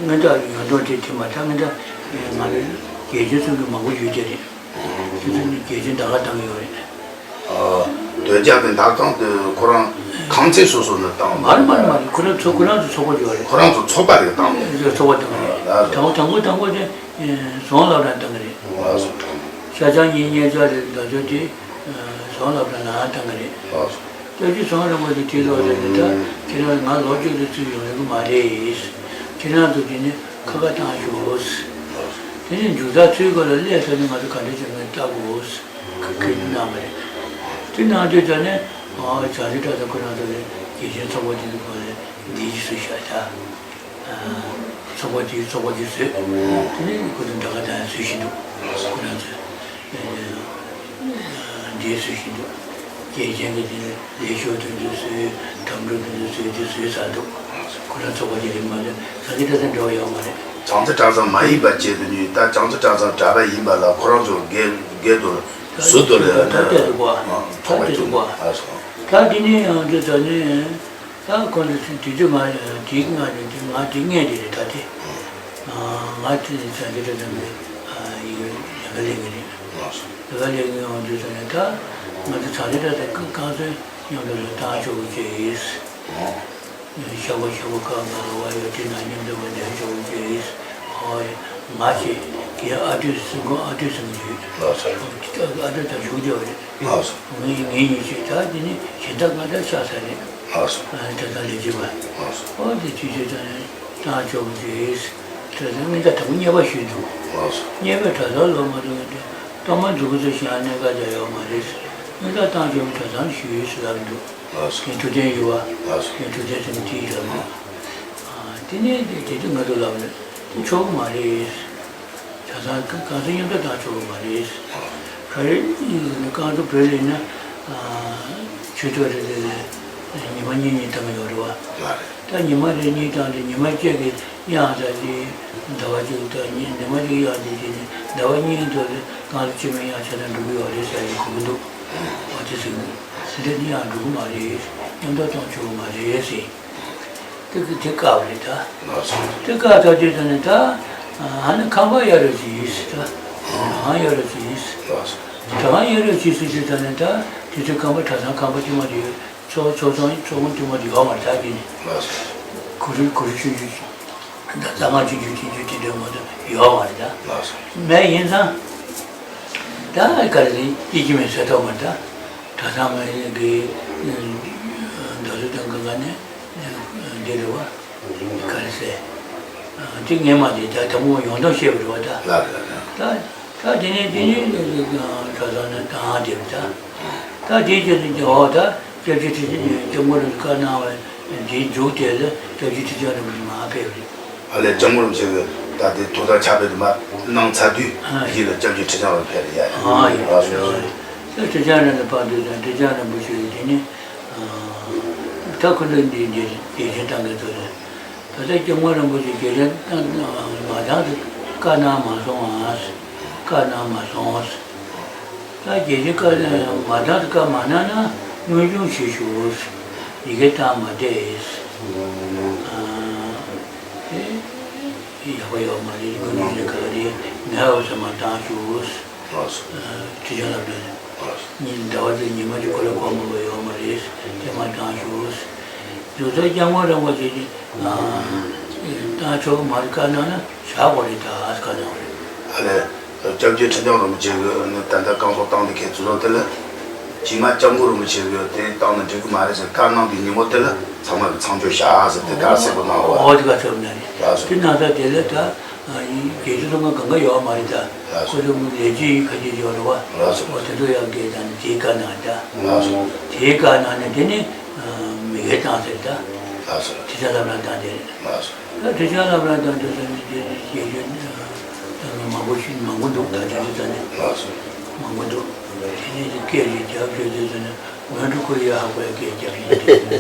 སྔོན་དག་ཡོན་ཏོང་དེ་དེ་མ་ཐག་སྔོན་དག་ང་ལ་རྒྱལ་ཆེན་གསུམ་གྱི་མང་པོ་ཡོད་ཀྱི་རེད། དེ་ཚོ་ནི་རྒྱལ་ཆེན་ད་ག་བཏང་ཡོད་རེད། ཨ། དོལ་རྒྱལ་གྱི་མདའ་རྐང་དེ་ཁོ་རང་ཁང་ཚན་སོ་སོ་ནས་བཏང་། མ་རེད་མ་རེད་མ་རེད། ཁོ་རང་ཚོ་ཁོ་རང་ཚོ་ཚོགས་པ་ཡོད་རེད། ཁོ་རང་ཚོ་ཚོགས་པ་རེ་བཏང་། ཚོགས་པ་བཏང་རེད། ལགས་སོ། དང་པོ་དང་པོ་དང་པོ་དེ་ཟོང་སློབ་གྲྭ་བཏང་རེད། ལགས་སོ། ཤར་བྱང་གཉིས་གཉེར་ཚོགས་རེད། ད་ཚོད་དེ་ཟོང་སློབ་གྲྭ་ནང་བཏང་གི་རེད། ལགས་སོ། སྐྱབས་རྗེ་ཟོང་རིན་པོ་ཆེ་དེ་ལོག་རེད། ད་ཁྱེད་རང་ང་ལོ་བཅུ་དེ་ཚུད་ཡོང་ཡོང་གི་མ་རེད། ཁྱེད་རང་ཚོ་དེ་ནི་ཁ་ཁ་བཏང་ཤོག། དེ་ནི་མཇུག་ད་ཚུད་ག་ལ་སླེབས་ཚར་ནས་ང་ཚོ་ག་འདྲ་བྱེད་མིན་ལྟ་དགོས། ཁ་ཁ་གནང་བ་རེད། དེ་གནང་དུས་ད་ནི་བྱང་ཆུབ་གྲྭ་ཚང་ཁོ་རང་ཚོ་ལ་རྒྱལ་ཆེན་ཚོགས་པ་དེ་ཚོ་ཁོ་ལ་འདི་ཅི་སུ་བཞག་ད། ཚོགས་པ་དེའི་ཚོགས་པ་དེ་བཟོས། དེ་ནས་ཁོ་ཚོ་འདྲ་ག་འདྲ་བཟོས་བཞིན་འདུག་ཁོ་རང་ཚོས་འདི་བཟོས་བཞིན་འདུག་རྒྱལ་ཆེན་གྱི་དེ་ནས་ལས་ཤོག་དེ་ཚོ་བཟོས། དམ་བྲོ་དེ་ཚོ་བཟོས་དེ་བཟོས་ཚར་འདུག་ཁོ་རང་ཚོགས་པ་དེ་རིགས་མ་ལས་ས་གི་ད་ལྟ་འབྲེལ་བ་ཡོད་མ་རེད། བྱང་རྩེ་གྲྭ་ཚང་མ་ཡིན་པ་བྱས་དུས་ནི་ད་བྱང་རྩེ་གྲྭ་ཚང་གྲྭ་པ་ཡིན་པ་ལ་ཁོ་རང་ཚོ་སྒེར་སྒེར་དུ་ཟུར་དུ་ལས་ད་ལྟ་འདུག་བ། ད་ལྟ་འདུག་བ། ད་དེ་ནས་ཡང་དེ་ད་ནས། ད་ཁོང་ཚོ་དུས་དུས་ང་དེའི་ང་ནས་དེ་ང་དེ་ངས་དེ་རེད་ད་དེ། ང་དེ་ནས་བྱང་ཆུབ་གྲྭ་ཚང་གི་ཡི་གེ་ལས་ཀ་ལས་ཀྱི་རེད། ལས་ཀ་ལས་ཀྱི་ཡོང་དུས་ཙམ་ནས་ད་ང་ཚོ་བྱང་ཆུབ་གྲྭ་ཚང་གི་རྐང་འཛིན་མཉམ་དུ་ལ་བཏང་ཆོག་གི་ཅེས། ཤག་པ་ཤག་པ་ཁག་ང་ལ་བ་ཡོད་དེ་ན་མཉམ་དུ་བ་འདྲེན་ཆོག་གི་ཅེས། ཧོ་ང་ཅེས་ཀྱི་ཨ་དུས་སེམས་ཁོང་ཨ་དུས་སེམས་ཀྱི་ཨ་དུས་ད་བཞུགས་བསྡད་པ་རེད། ལགས་སོ། ངའི་ངའི་ཉིན་ཞིག་ད་འདི་ནི་གཞན་དག་ང་འདྲ་ཆགས་ས་རེད། ལགས་སོ། ཨ་ད་ལྟ་ལས་བྱེད་པ། ལགས་སོ། ཨོ་དེ་དུས་ཚོད་ད་ནི་ད་ཆོག་གི་རེད། ད་ལྟ་ངས་ད་དང་པོ་གཉེར་པ་ཞུས་འདུག་ལགས་སོ། གཉེར་པས་གྲྭ་ཚང་ལོག་མ་འགྲོ་གི་འདུག་གཏོར་མ་མཛུབ་གུ་ཚོ་བཞག་གནས་ཀ་རྒྱག་ཡོད་མ་རེད། ངས་ད་ད་ཆོག་གི་གྲྭ་ཚང་ཞུས་ཟེར་ལབ་འདུག་ལགས་སོ། ངས་ཐུགས་བསྟན་ཡོད་པ། ལགས་སོ། ངས་ཐུགས་བསྟན་ཟེར་ནས་དེ་ཡིན་ལབ་འདུག་དེ་ནས་དེ་དེ་དུས་ང་ཚོ་ལབ་ནས་དེ་ཆོག་གི་མ་རེད། གྲྭ་ཚང་གང་ཚོ་མཉམ་དུ་བཏང་ཆོག་གི་མ་རེད། ག་རེ་རྐང་ཚོ་བོད་ལ་ཡིན་ན་ཆོས་ཐོག་རེ་རེ་ལ་ཉི་མ་གཉིས་གཉིས་བཏང་གི་ཡོད་རེད་བ། ལགས་རེད། ད་ཉི་མ་རེ་གཉིས་བཏང་སྟེ་ཉི་མ་གཅིག་གི་དབྱངས་ད་ཅི་ཟླ་བ་གཅིག་ད་ཉི་ཉི་མ་གཅིག་དབྱངས་དེ་བྱས་ནས་ཟླ་བ་གཉིས་ཐོག་ལ་རྐང་ཚོ་གཅིག་མ་དབྱངས་ཆ་ཚང་འགྲོ་གི་ཡོད་རེད་ཟེར་ནས་གོ་གི་འདུག་འོ་དེ་ཟེར་གི་འདུག་དེ་འདྲ་ནི་ཡང་འགྲོ་གི་མ་རེད། མཉམ་དུ་གཏོང་ཆོག་གི་མ་རེད་ཟེར། དེ་གི་དེ་བཀག་པ་རེད་ད། ལགས་སོ། དེ་བཀག་ཐག་ཆོད་ཙམ་ནས་ད། ཨ་ནི་ཁང་པ་གཡར་རོགས་གྱིས་ཟེར་ད། གྲྭ་ཁང་གཡར་རོགས་གྱིས་ཟེར། ལགས་སོ། གྲྭ་ཁང་གཡར་རོགས་གྱིས་ཟེར་དུས་ཙམ་ནས་ད་དེ་ཚོའི་ཁང་པ་གྲྭ་ཚང་ཁང་པ་དཀྱུས་མ་དེ་ཚོགས་ཚོགས་ཚང་ཚོགས་ཁང་དཀྱུས་མ་དེ་ཡོད་མ་རེད་ད་དེ་ནི། ལགས་སོ། གུ་རུ་གུ་རུ་ཆུང་ཆུང་ཆུང་། ད་རྩ་ཁང་ཆུང་ཆུང་ཆུང་ཆུང་དེ་འདྲ་མ་གཏོགས་ཡོད་མ་རེད་ད། ལགས་སོ། མེད་ཡིན་ཙང་། ད་ག་རེ་ཡིན་གཅིག་མིན་ཟེར་ཐུབ་མ་རེད་ད། གྲྭ་ཚང་མ་ཡིན་གི་རྡོ་སོལ་དང་གི་ག་ནས་འདི་རེད་བ། ག་རེ་ཟེར། དེ་ངས་མ་དེ་ད་དང་པོ་ཡོང་སྟངས་བཤད་པ་རེད་བ་ད། ལགས་རེད་ལགས། ད་ད་དེ་ནས་དེ་ནས་གྲྭ་ཚང་ནས་བཏང་བསྡད་པ་ད། ད་དེའི་རྗེས་སུ་ཀྱང་འོ་ད་སྐྱབས་རྗེ་ཁྲི་སྐྱབས་མགོན་རིན་པོ་ཆེས་བཀའ་གནང་བའི་འདིའི་མཇུག་དེ་ལ་སྐྱབས་རྗེ་ཁྲི་བྱང་རིན་པོ་ཆེ་མར་ཕེབས་རེད། ཨ་ལས་སྐྱབས་མགོན་རིན་པོ་ཆེ་གིས་ད་དེ་ཐུགས་ཐག་ཆགས་པའི་དུ་མ་གནང་ཚར་དུས་ཨ་གཞི་ལ་སྐྱབས་རྗེ་ཁྲི་བྱང་རིན་པོ་ཆེ་ཕེབས་རེད་ཡ། ཨ་ཡ་ལགས་སོ། ད་ཁྲི་བྱང་རིན་པོ་ཆེ་དང་ཁྲི་བྱང་རིན་པོ་ཆེ་གིས་དེ་ནི་ད་ཁོ་ཚོ་འདི་འདི་འདི་བཞིན་བཏང་གི་འདུག་ལ། ད་ ད་ལྟ་སྐྱབས་མགོན་རིན་པོ་ཆེ་རྗེས་དྲན་མ་བཏང་དུ་བཀའ་གནང་མ་སོང་ཨ། བཀའ་གནང་མ་སོང་། ད་རྗེས་དྲན་བཀའ་མ་བཏང་དུ་བཀའ་མ་གནང་ན་དངོས་སྦྱོང་བྱེད་ཤོག་ཡི་གེ་བཏང་མ་བསྡད། ཨ། དེ་ཡག་པོ་ཡོད་མ་རེད། དངོས་སྦྱོང་བྱེད་ག་རེ་ངའི་འོག་ས་མ་བཏང་ཤོག་ལགས་སོ། ཁྲི་བྱང་ལབ་ནས། ལགས་སོ། ཉིན་ཟླ་བ་དེ་ཉི་མ་གཅིག་ཁོ་ར་གོམ་པ་ཡོད་མ་རེད། དེ་མ་བཏང་ཤོག་འདུག་ས་སྐྱབས་མགོན་རིན་པོ་ཆེ་གིས་བཏང་ཆོག་གི་མ་རེད། བཀའ་གནང་ན་བཞག་དགོས་རེད། ད་ཨ་བཀའ་གནང་བ་རེད། ཨ་ལས། སྐྱབས་རྗེ་ཁྲི་བྱང་རིན་པོ་ཆེ་གིས་ནི་ད་ལྟ་བསྐང་གསོ་བཏང་དེ་ཁྱེད་ཚོ་ལ་དེ་ལ། ཇི་མ་སྐྱབས་མགོན་རིན་པོ་ཆེ་གིས་དེ་བཏང་ན་འགྲིག་གི་མ་རེད་ཟེར་བཀའ་གནང་དེ་ཉིན་མོ་དེ་ལ་ཚང་མ་གིས་མཚམས་འཇོག་བཞག་ཟེར་དེ་ག་གསལ་པོ་གནང་བ། ཨོ་དེ་ག་ཚོད་ནས་རེད། ལགས་སོ། དེ་གནང་ས་དེ་ལ་ད་རྒྱལ་སྤྱི་ཚོགས་ཁང་གང་ག་ཡོད་མ་རེད། ད་ལགས་སོ། ཁོ་ཚོ་ལས་བྱེད་ཡིན་ཁ་ཤས་ཡོད་རེད་བ། ལགས་སོ། ཨོ་དེ་ཚོ་ཡང་དགེ་དང་དེའི་བཀའ་གནང་ད། ལགས་སོ། དེའི་བཀའ་གནང་ནས་དེ་ནི་མི་སྒེར་བཏང་ཟེར་ད། ལགས་སོ། དེ་ཚོ་ལབ་ན་བཏང་དེ་རེད། ལགས་སོ། ད་དེ་ཚོ་ལབ་ན་བཏང་དེ་ཚོ་ནི་དེ་དེ་རྒྱལ་སྤྱི་ད་ནི་མང་པོ་ཞིག་མང་པོ་འདུག་ད་དེ་ཚོ་ད་ནི། ལགས་སོ། མང་པོ་འདུག་དེ་ནས་དེ་སྐད་ཅིག་རྒྱབ་ཤོད་དེ་ཚོ་ནི། ཝན་ཀྲུ་ཁོ་རི་ཡ་ཧ་གོ་ཡ་སྐད་རྒྱབ་བཞིན་དེ་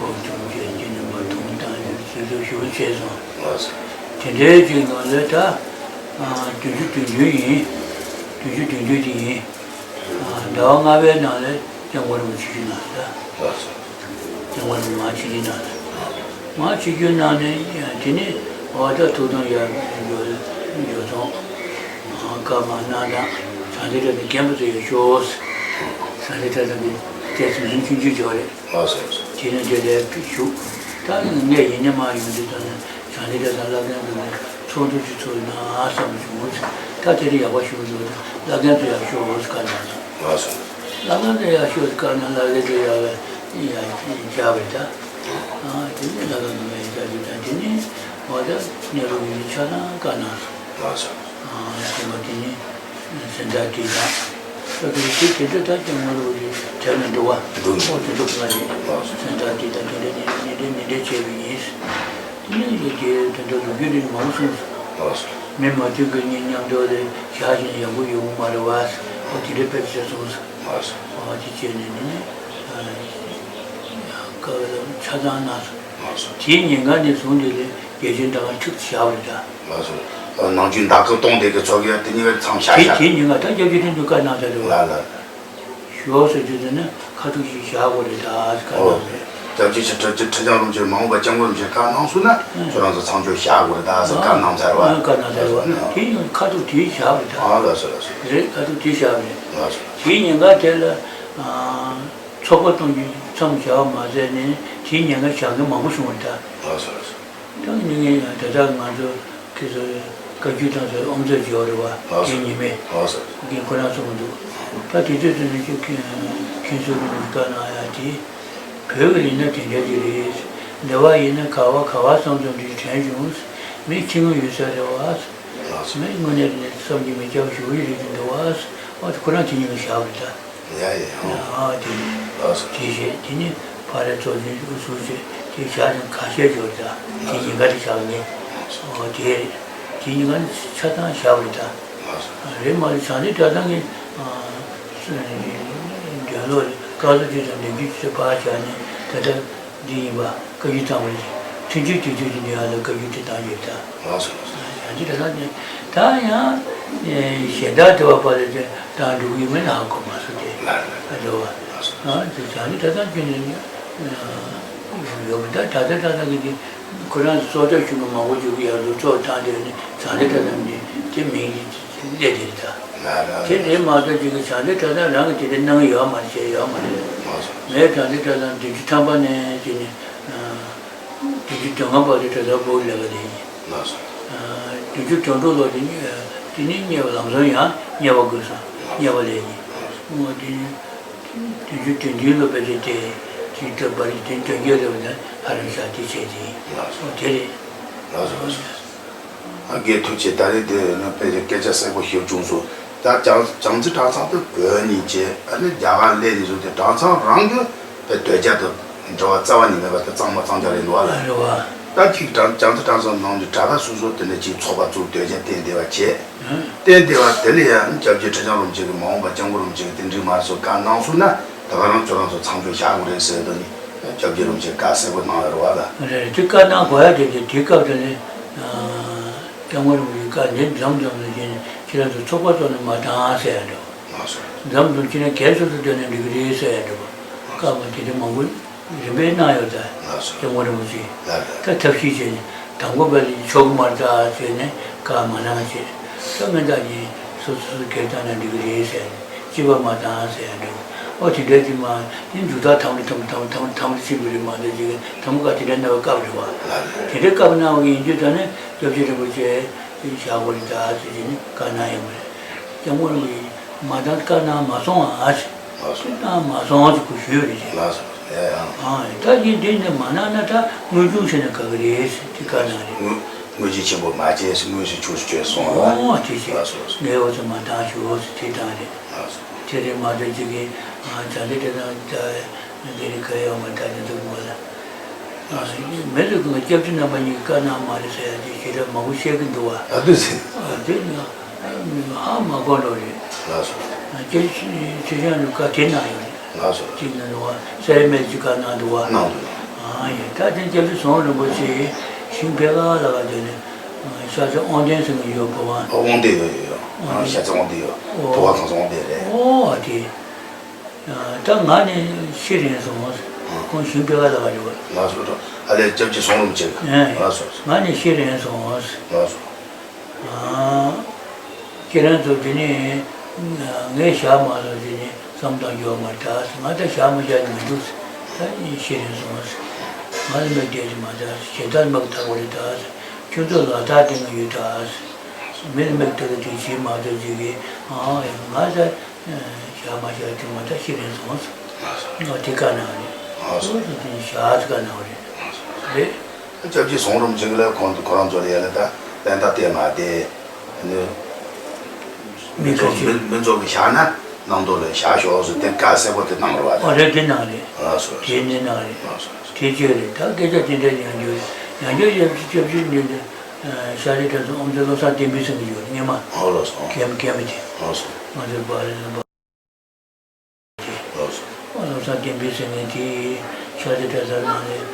ཨོ་ཐུང་ཅེས་ཀྱི་ནི་མ་ཐུང་བཏང་ནས་སུས་སུ་ཞུ་བྱས་སོང་། ལགས་སོ། དེ་འདྲའི་ཅིག་ནང་ལས་ད་བདུན་ཅུ་དོན་བདུན་ཡིན། བདུན་ཅུ་དོན་བདུན་དེ་ཡིན། ཟླ་བ་ལྔ་པའི་ནང་ལས་སྐྱབས་མགོན་རིན་པོ་ཆེ་ཞུས་གནང་ད། ལགས་སོ། སྐྱབས་མགོན་རིན་པོ་ཆེ་ཞུས་གནང་ད། མ་ཆིབས་བསྒྱུར་གནང་ནས་དེ་ནས་འོ་ད་ཐུགས་དམ་ཡར་འབྱོར་འབྱོར་སོང་། བཀའ་མ་གནང་དང་བྱང་སེམས་ཁྲ་དང་རྒན་པོ་ཚོ་ཡར་ཤོག་བྱང་སེམས་ཁྲ་དང་གི་དེ་ཟུང་ཟུང་ཆུང་ཆུང་འབྱོར་རེད། ལགས་སོ། དེ་ནས་དེ་ལས་བཞུགས། ད་ངས་ཡིན་ནས་མ་ཡོང་དུས་ད་ནས་བྱང་སེམས་ཁྲ་དང་བླ་རྒན་ཚོ་ནས་ཚོགས་འདུ་ཅིག་ཚོགས་ན་བསམ་བྱུང་། ད་དེ་རིང་ཡག་པོ་བྱུང་འདུག་བླ་རྒན་ཚོ་ཡར་ཤོག་བཀའ་གནང་སོང་། ལགས་སོ། བླ་རྒན་ཚོ་ཡར་ཤོག་བཀའ་གནང་། བླ་རྒན་ཚོ་ཡར་ཡར་བྱ་བའི་ད། ཨ་དེ་ནས་ལ་ལ་ནུ་མའི་ལྕགས་ཀྱུ་དང་དེ་ནས་འོ་ད་གནས་ལུགས་ཡིན་ཆ་ཚང་བཀའ་གནང་སོང་། ལགས་སོ། ཨ་དེ་མ་དེ་ནས་སེམས་ཐག་དེ་དང་། ད་དེ་དེ་དེ་ཚོ་ད་སྐྱབས་མགོན་རིན་པོ་ཆེ་དྲན་ན་འདུག་བ། འདུག་ཨོ་དེ་ཚོ་བཀའ་ནས་འདུག་སེམས་ཐག་དེ་དང་དེ་འདྲ་དེ་འདྲ་དེ་འདྲ་བྱས་པ་ཡིན། དེ་ནས་ཡོད་དེ་དེ་འདྲ་ལོ་རྒྱུས་རིང་མང་པོ་གསུངས་སོང་། ལགས་སོ། མི་མ་མཐུན་དགོས་ཉིན་མཉམ་དུ་ལས་བཞག་བཞིན་ཡག་པོ་ཡོང་གི་མ་རེད་བ། ཨོ་དེ་འདྲ་དཔེ་ཆ་གསུངས་སོང་། ལགས་སོ། ཨོ་དེ་བྱས་ནས་དེ་ནས་བཀའ་ཆ་ཚང་གནང་སོང་། ལགས་སོ། དེའི་ཉིན་ག་ནས་བཟུང་སྟེ་ལས་རྒྱལ་ཆེན་ད་ག་ཁྲིག་བཞག་པ་རེད་ད། ལགས་སོ། ནང་ཆོས་ཟླ་སྐར་སྟོང་དེ་གི་ཚོགས་ཀྱི་དེ་ཉིན་ག་ཚང་བཞག་དེ་བཞག་དེའི་ཉིན་ག་ད་སྐྱབས་རྗེ་ཁྲི་འདུ་བཀའ་གནང་ཚར་རེད་བ། ལ་ལ། ཞོགས་ཟེར་དུས་དེ་ནི་ཁ་ཐུག་ཅིག་བཞག་དགོས་རེད་ད་ཟེར་བཀའ་ཨོ། གནང་རེད། སྐྱབས་རྗེ་ཁྲི་ཁྲི་ཁྲི་ཁྲི་བྱང་རིན་པོ་ཆེ་མ་འོངས་པ་སྐྱབས་མགོན་རིན་པོ་ཆེ་བཀའ་གནང་སོང་ན་ཨ། ཁྱོད་རང་ཚོ་ཚང་ཆོས་བཞག་དགོས་རེད་ད་ཟེར་བཀའ་གནང་ཚར་བ། ཨ་བཀའ་གནང་ཚར་བ། ཨ། དེ་ཡང་ཁ་ཐུག་དེ་བཞག་རེད་ད། ཨ་ལགས་སོ་ལགས་སོ། རེད་ཁ་ཐུག་དེ་བཞག་རེད། ལགས་སོ། དེའི་ཉིན་ག་དེ་ལ། ཚོགས་པ་གཏོང་རྒྱུ་མཚམས་བཞག་པ་མ་ཟད་ནས་དེའི་ཉིན་ག་བཞག་མཁན་མང་པོ་བྱུང་བ་རེད་ད། ལགས་སོ་ལགས་སོ། ད་ཉིན་ངས་དེ་དག་ང་ཚོ་ཁྱེད་ཚོ་བཀའ་བརྒྱུད་དང་ཚོ་ཨོམ་ཚོ་བརྗེ་བ་རེད་བ། ལགས་སོ། དེ་ཉི་མས། ལགས་སོ། ངས་ཁོ་རང་གསུངས་འདུག་ད་དེ་དུས་ཚོད་ནས་ཁྱོད་ཁྱོད་ཁྱོད་ཚོ་ལ་བཀའ་གནང་ཡ་དེ། བོད་ཀྱི་ཡིན་ན་དེ་འདྲ་ཅིག་རེད། འདི་བ་ཡིན་ན་ག་བ་ག་བ་བསམ་ཚུལ་འདི་དྲན་བྱུང་། མི་ཁྱི་ངོ་ཡོད་ས་རེད་བ། ལགས་སོ། མི་དངོས་གནས་ནས་བསམ་གྱིས་མི་ཁྱབ་ཞུ་གི་རེད་འདི་བ། ཨ་ཁོ་རང་དེ་ཉིན་ལ་བཞག་རེད་ད། ཡ་ཡ་ཧོ། ཨ་དེ་ནི། ལགས་སོ། དེ་བཞིན་དེ་ནི་ཕ་རེ་ཚོ་ཆེན་ཨུ་ཚུགས་བྱས་དེ་བྱ་ཞིང་ཁ་ཤས་འབྱོར་ད་དེ་ཉིན་ག་དེ་བཞག་ངེས། ཨོ་དེ་དེ་ཉིན་ག་ནི་ཆ་ཚང་བཞག་རེད་ད། ལགས་སོ། རེད་མ་རེད་བྱང་སྡེ་གྲྭ་ཚང་གི་ཨ་འདོན་ལོ་བཀའ་ཟུར་དེ་ཚོ་ལས་འགུལ་ཆེ་ཕར་བཞག་ནས་ད་ལྟ་འདི་ཡིན་པ་བཀའ་བརྒྱུད་གཙང་པོ་རེད། ཐུན་ཚོད་དུས་ཚོད་ཀྱི་ནུས་པ་ལ་བཀའ་བརྒྱུད་དེ་བཏང་ཡོད་ད། ལགས་སོ་ལགས་སོ། ཡང་ཅི་ད་ལྟ་ནི་ད་ཡང་གཞན་དག་དེ་བ་པ་ལས་ཀྱང་བཏང་འགྲོ་གི་ཡོད་མེད་ན་ཧ་གོ་མ་སོང་སྟེ། ལགས་ལགས། ཨ་འགྲོ་བ། ལགས་སོ། ཨ་དེ་ཡང་ཅི་ད་ལྟ་ཁྱོད་ནི་ཡོད་མི་ད་ད་ལྟ་ད་ལྟ་གི་དེ་ཁོ་རང་སྲོག་ཆགས་ཆུང་ངུ་མང་པོ་འཇུག་གི་ཡར་ལུགས་ཚོགས་བཏང་དེ་ནི་བྱང་སྡེ་གྲྭ་ཚང་གི་དེ་མིང་གི་སླེབས་དེ་རེད་ད། ལགས་ལགས། དེ་རེད་མ་གཏོགས་ཅིག་གི་བྱང་སྡེ་གྲྭ་ཚང་རང་གི་དེ་འདྲ་གནང་གི་ཡོད་མ་རེད་བྱས་ཡོད་མ་རེད། ལགས་སོ། ངས་བྱང་སྡེ་གྲྭ་ཚང་བདུན་ཅུ་ཐམ་པ་ནས་དེ་ནི། བདུན་ཅུ་དོན་ལྔ་བར་དུ་གྲྭ་ཚང་སྦུག་ལས་ཀ་ལས་ཡིན། ལགས་སོ། བདུན་ཅུ་དོན་དྲུག་ལོ་དེ་ནི་དེ་ནི་གཉེར་པ་ལམ་སང་ཡང་གཉེར་པ་དགོས་སོང་གཉེར་པ་ལས་ཡིན། ལགས་སོ། ངོ་དེ་ནི་བདུན་ཅུ་དོན་བདུན་ལོ་དཔེ་ཆ་དེ་དེ་ལྟ་བར་དེ་དོན་རྒྱལ་རེ་བ་དང་ཧ་རམ་ཤ་དེ་བྱས་དེ་ཡིན། ལགས་སོ། དེ་རེད། ལགས་སོ་ལགས་སོ། ཨ་རྒན་ཐུགས་རྗེ། ད་རེས་དེ་ནི་དཔེ་ཆ་སྐད་ཆ་གསལ་པོ་ཞིག་བྱུང་སོང་། ད་བྱང་བྱང་རྩེ་གྲྭ་ཚང་དུ་བོད་ནས་བྱས་ཨ་ནི་རྒྱ་གར་སླེབས་ནས་བཟུང་སྟེ་གྲྭ་ཚང་རང་གི་དཔེ་དོལ་རྒྱལ་དང་འབྲེལ་བ་རྩ་བ་ཉིད་མེད་པ་དེ་གཙང་མ་གཙང་རྐྱང་རེད་འདུག་བ་ལ། རེད་བ། ད་ཅིག་གྲྭ་བྱང་རྩེ་གྲྭ་ཚང་ནང་གི་གྲྭ་པ་སོ་སོ་དེ་འདྲ་ཅིག་ཚོགས་པ་བཙུགས་དོལ་རྒྱལ་བསྟེན་བསྡད་པ་བྱས། ཨང་། བསྟེན་བསྡད་པ་དེ་ལ་ཡང་སྐྱབས་རྗེ་ཁྲི་བྱང་རིན་པོ་ཆེ་གིས་མ་འོངས་པ་སྐྱབས་མགོན་རིན་པོ་ཆེ་གིས་དེ་འགྲིག་མ་སོང་བཀའ་གནང་སོང་ན་ད་ག་རང་ཁྱོད་རང་ཚོ་མཚམས་འཇོག་བཞག་དགོས་རེད་ཟེར་དོ་ནི། སྐྱབས་རྗེ་རིན་པོ་ཆེ་བཀའ་གསལ་པོ་གནང་ཡོད་རེད་བ་ལ། རེད། དེ་བཀའ་གནང་དགོས་ཡ་དེ་དེ་དེའི་སྐབས་དེ་ནི། སྐྱབས་མགོན་རིན་པོ་ཆེའི་བཀའ་འདི་འཛོམས་འཛོམས་ནས་བྱས་ནས་ཁྱེད་རང་ཚོ་ཚོགས་པ་བཙུགས་ནས་མ་བཏང་ཟེར་ཡ་འདྲ་བ། ལགས་སོ། འཛོམས་འཛོམས་བྱས་ནས་གལ་སོ་སོ་སྡོད་ནས་འགྲིག་གི་རེད་ཟེར་ཡ་འདྲ་བ། བཀའ་མ་དེ་དེ་མང་པོ་རིམ་པས་གནང་ཡོད་ད། ལགས་སོ། སྐྱབས་མགོན་རིན་པོ་ཆེས། ལགས་ལགས། ད་ཐབས་ཤེས་བྱས་ནས་དང་པོ་བས་ཆོག་གི་མ་རེད་ད་ཟེར་ནས་བཀའ་མ་གནང་བྱས། ད་མི་འདྲ་གིས་སོ་སོ་སོ་སྒེར་བཏང་ན་འགྲིག་གི་རེད་ཟེར་ནས་སྤྱི་པ་མ་བཏང་ཟེར་ཡ་འདྲ་བ། ཨོ་དེ་འདྲ་དེ་མ་དེ་འཇུ་ཐག་དམ་རེ་དམ་དམ་དམ་དམ་རེ་ཕྱིན་པ་རེད་མ་གཏོགས་ཅིག་དམ་བཀའ་དེ་འདྲ་གནང་བའི་སྐབས་རེད་བ། དེ་འདྲའི་བཀའ་གནང་བ་ཡིན་དུས་ད་ནི་སྐྱབས་རྗེ་རིན་པོ་ཆེ་བཞག་དགོས་རེད་ད་ཟེར་གྱི་ནི་བཀའ་གནང་ཡོད་མ་རེད། སྐྱབས་མགོན་རིན་པོ་ཆེ་མ་བཏང་བཀའ་གནང་མ་སོང་ཨ་ཟེར། ལགས་སོ། བཀའ་གནང་མ་སོང་ཟེར་ཁོ་ཞུས་པ་རེད་ཅེས། ལགས་སོ། ཡ་ཡ། ཨ་ད་ཡིན་དེ་འདྲ་མ་གནང་ན་ད་དངོས་བྱུང་བྱས་ན་དགའ་གི་རེད་ཟེར་དེ་བཀའ་གནང་རེད། དངོས་དངོས་གཞི་ཆེན་པོ་མ་བྱས་ཟེར་དངོས་སུ་ཆོས་སུ་བྱས་སོང་བ། ཨོ་དེ་བྱས། ལགས་སོ་ལགས་སོ། ངས་འོ་ཚོད་མ་བཏང་ཞུ་འོ་ཟེར་དེ་བཏང་རེད། ལགས་སོ། དེ་རེད་མ་གཏོགས་ཅིག་གིས་ཨ་བྱ་འདི་དེ་དང་ད་འདི་རེད་ག་ཡོད་མ་ད་འདི་འདུག་མ་ལ། ཨ་མི་ལ་ཀུན་ལ་སྐྱབས་རྗེ་རྣམ་པ་གཉིས་ཀྱིས་བཀའ་གནང་མ་རེད་ཟེར་ཡ་དེ་ཞེ་དྲག་མང་པོ་བཤད་ཀྱི་འདུག་བ། ཨ་འདུག་ཟེར། ཨ་དེ་ནི་ཧ་མ་གོ་འགྲོ་རེད། ལགས་སོ། སྐྱབས་རྗེ་ཁྲི་བྱང་ལ་བཀའ་དེ་གནང་ཡོད་རེད། ལགས་སོ། གཅིག་ནས་ནུ་བ་སེར་སྨད་ཀྱི་བཀའ་གནང་འདུག་བ། གནང་འདུག་ཨ་ཡིན་ད་དེ་སྐྱབས་རྗེ་ཟུང་རིན་པོ་ཆེ་ཞིང་ཕལ་པ་ལ་བ་དེ་ནི་ཤར་རྩེ་དབང་ལྡན་ཟེར་གྱི་ཡོད་པ་བ། ཨ་དབང་ལྡན་ཡོད་ཡོད་ཡོད། ཨ་ཤར་རྩེ་དབང་ལྡན་ཡོད། ཨོ། བུ་བ་གང་ས་དབང་ལྡན་རེད། ཨོ་དེ། ད་ང་ནི་ཤི་རན་སོང་། ཁོང་ཞིང་ཕལ་པ་ལ་བ་རེད་བ། ལགས་སོ། ཨ་ལས་སྐྱབས་རྗེ་ཟུང་རིན་པོ་ཆེ། ཨེ། ལགས་སོ། ང་ནི་ཤི་རན་སོང་། ལགས་སོ། ཁྱེད་རང་ཚོ་དེ་ནས་ངས་བཞག་མ་ལ་དེ་ནས་བསམ་བཏང་ཡོད་མ་རེད་ད། ང་ད་བཞག་མ་བཞག་ནི་མི་འདུག་ད་ཤི་རན་སོང་། ང་ལ་མི་བསྡད་ཀྱི་མ་རེད། ཞེ་དྲག་མི་ཐག་པ་རེད་ད། ཁྱོད་ཚོ་ལ་དྭགས་དེ་ང་ཡོད་ད། མི་ལ་མི་ཐག་པ་དེ་བྱེད་མ་ཐུབ་ཅིག་གིས་ཨང་ང་ད་བཞག་མ་བཞག་དེ་ང་ད་ཤི་རན་སོང་། ང་དེ་བཀའ་གནང་རེད། ཨང་སོ། དེ་བཞག་ཚེ་བཀའ་གནང་རེད། རེད། སྐྱབས་རྗེ་ཟུང་རིན་པོ་ཆེ་གིས་ལས་ཁོང་ཁོ་རང་ཚོ་ལ་ཡ་ལ་ད་དཔལ་ད་བལྟས་མ་བལྟས། ནི། མི་མི་ཚོགས་ཁ་ཤས། མི་མི་ཚོགས་ཀྱིས་བཞག་ན་གནང་དོ་ལ་བཞག་ཤོག་ཟེར་དེ་བཀའ་གསལ་པོ་དེ་གནང་རོགས་ཨ། ཨ་རེད་དེ་གནང་རེད། ལགས་སོ། དེ་ནི་གནང་རེད། ལགས་སོ། དེ་བཅོས་རེད་ད་སྐད་ཆ་དེ་འདྲ་ཡང་བརྗོད་ཡང་བརྗོད་ཡབ་ཅི་སྐྱབས་རྗེ་འདི་འདི་ཤར་རི་གྲྭ་ཚང་ཨོམ་ཚེ་བློ་བཟང་བསྟན་འཕེལ་ཟེར་གྱི་ཡོད་སྔས་མ། ཨོ་ལགས་སོ། རྒན་རྒན་མི་དེ། ལགས་སོ། ང་ཚོའི་བར་ལ་ལ་བ། ལགས་སོ། བློ་བཟང་བསྟན་འཕེལ་ཟེར་མཁན་དེ་ཤར་རི་གྲྭ་ཚང་ནང་ནས་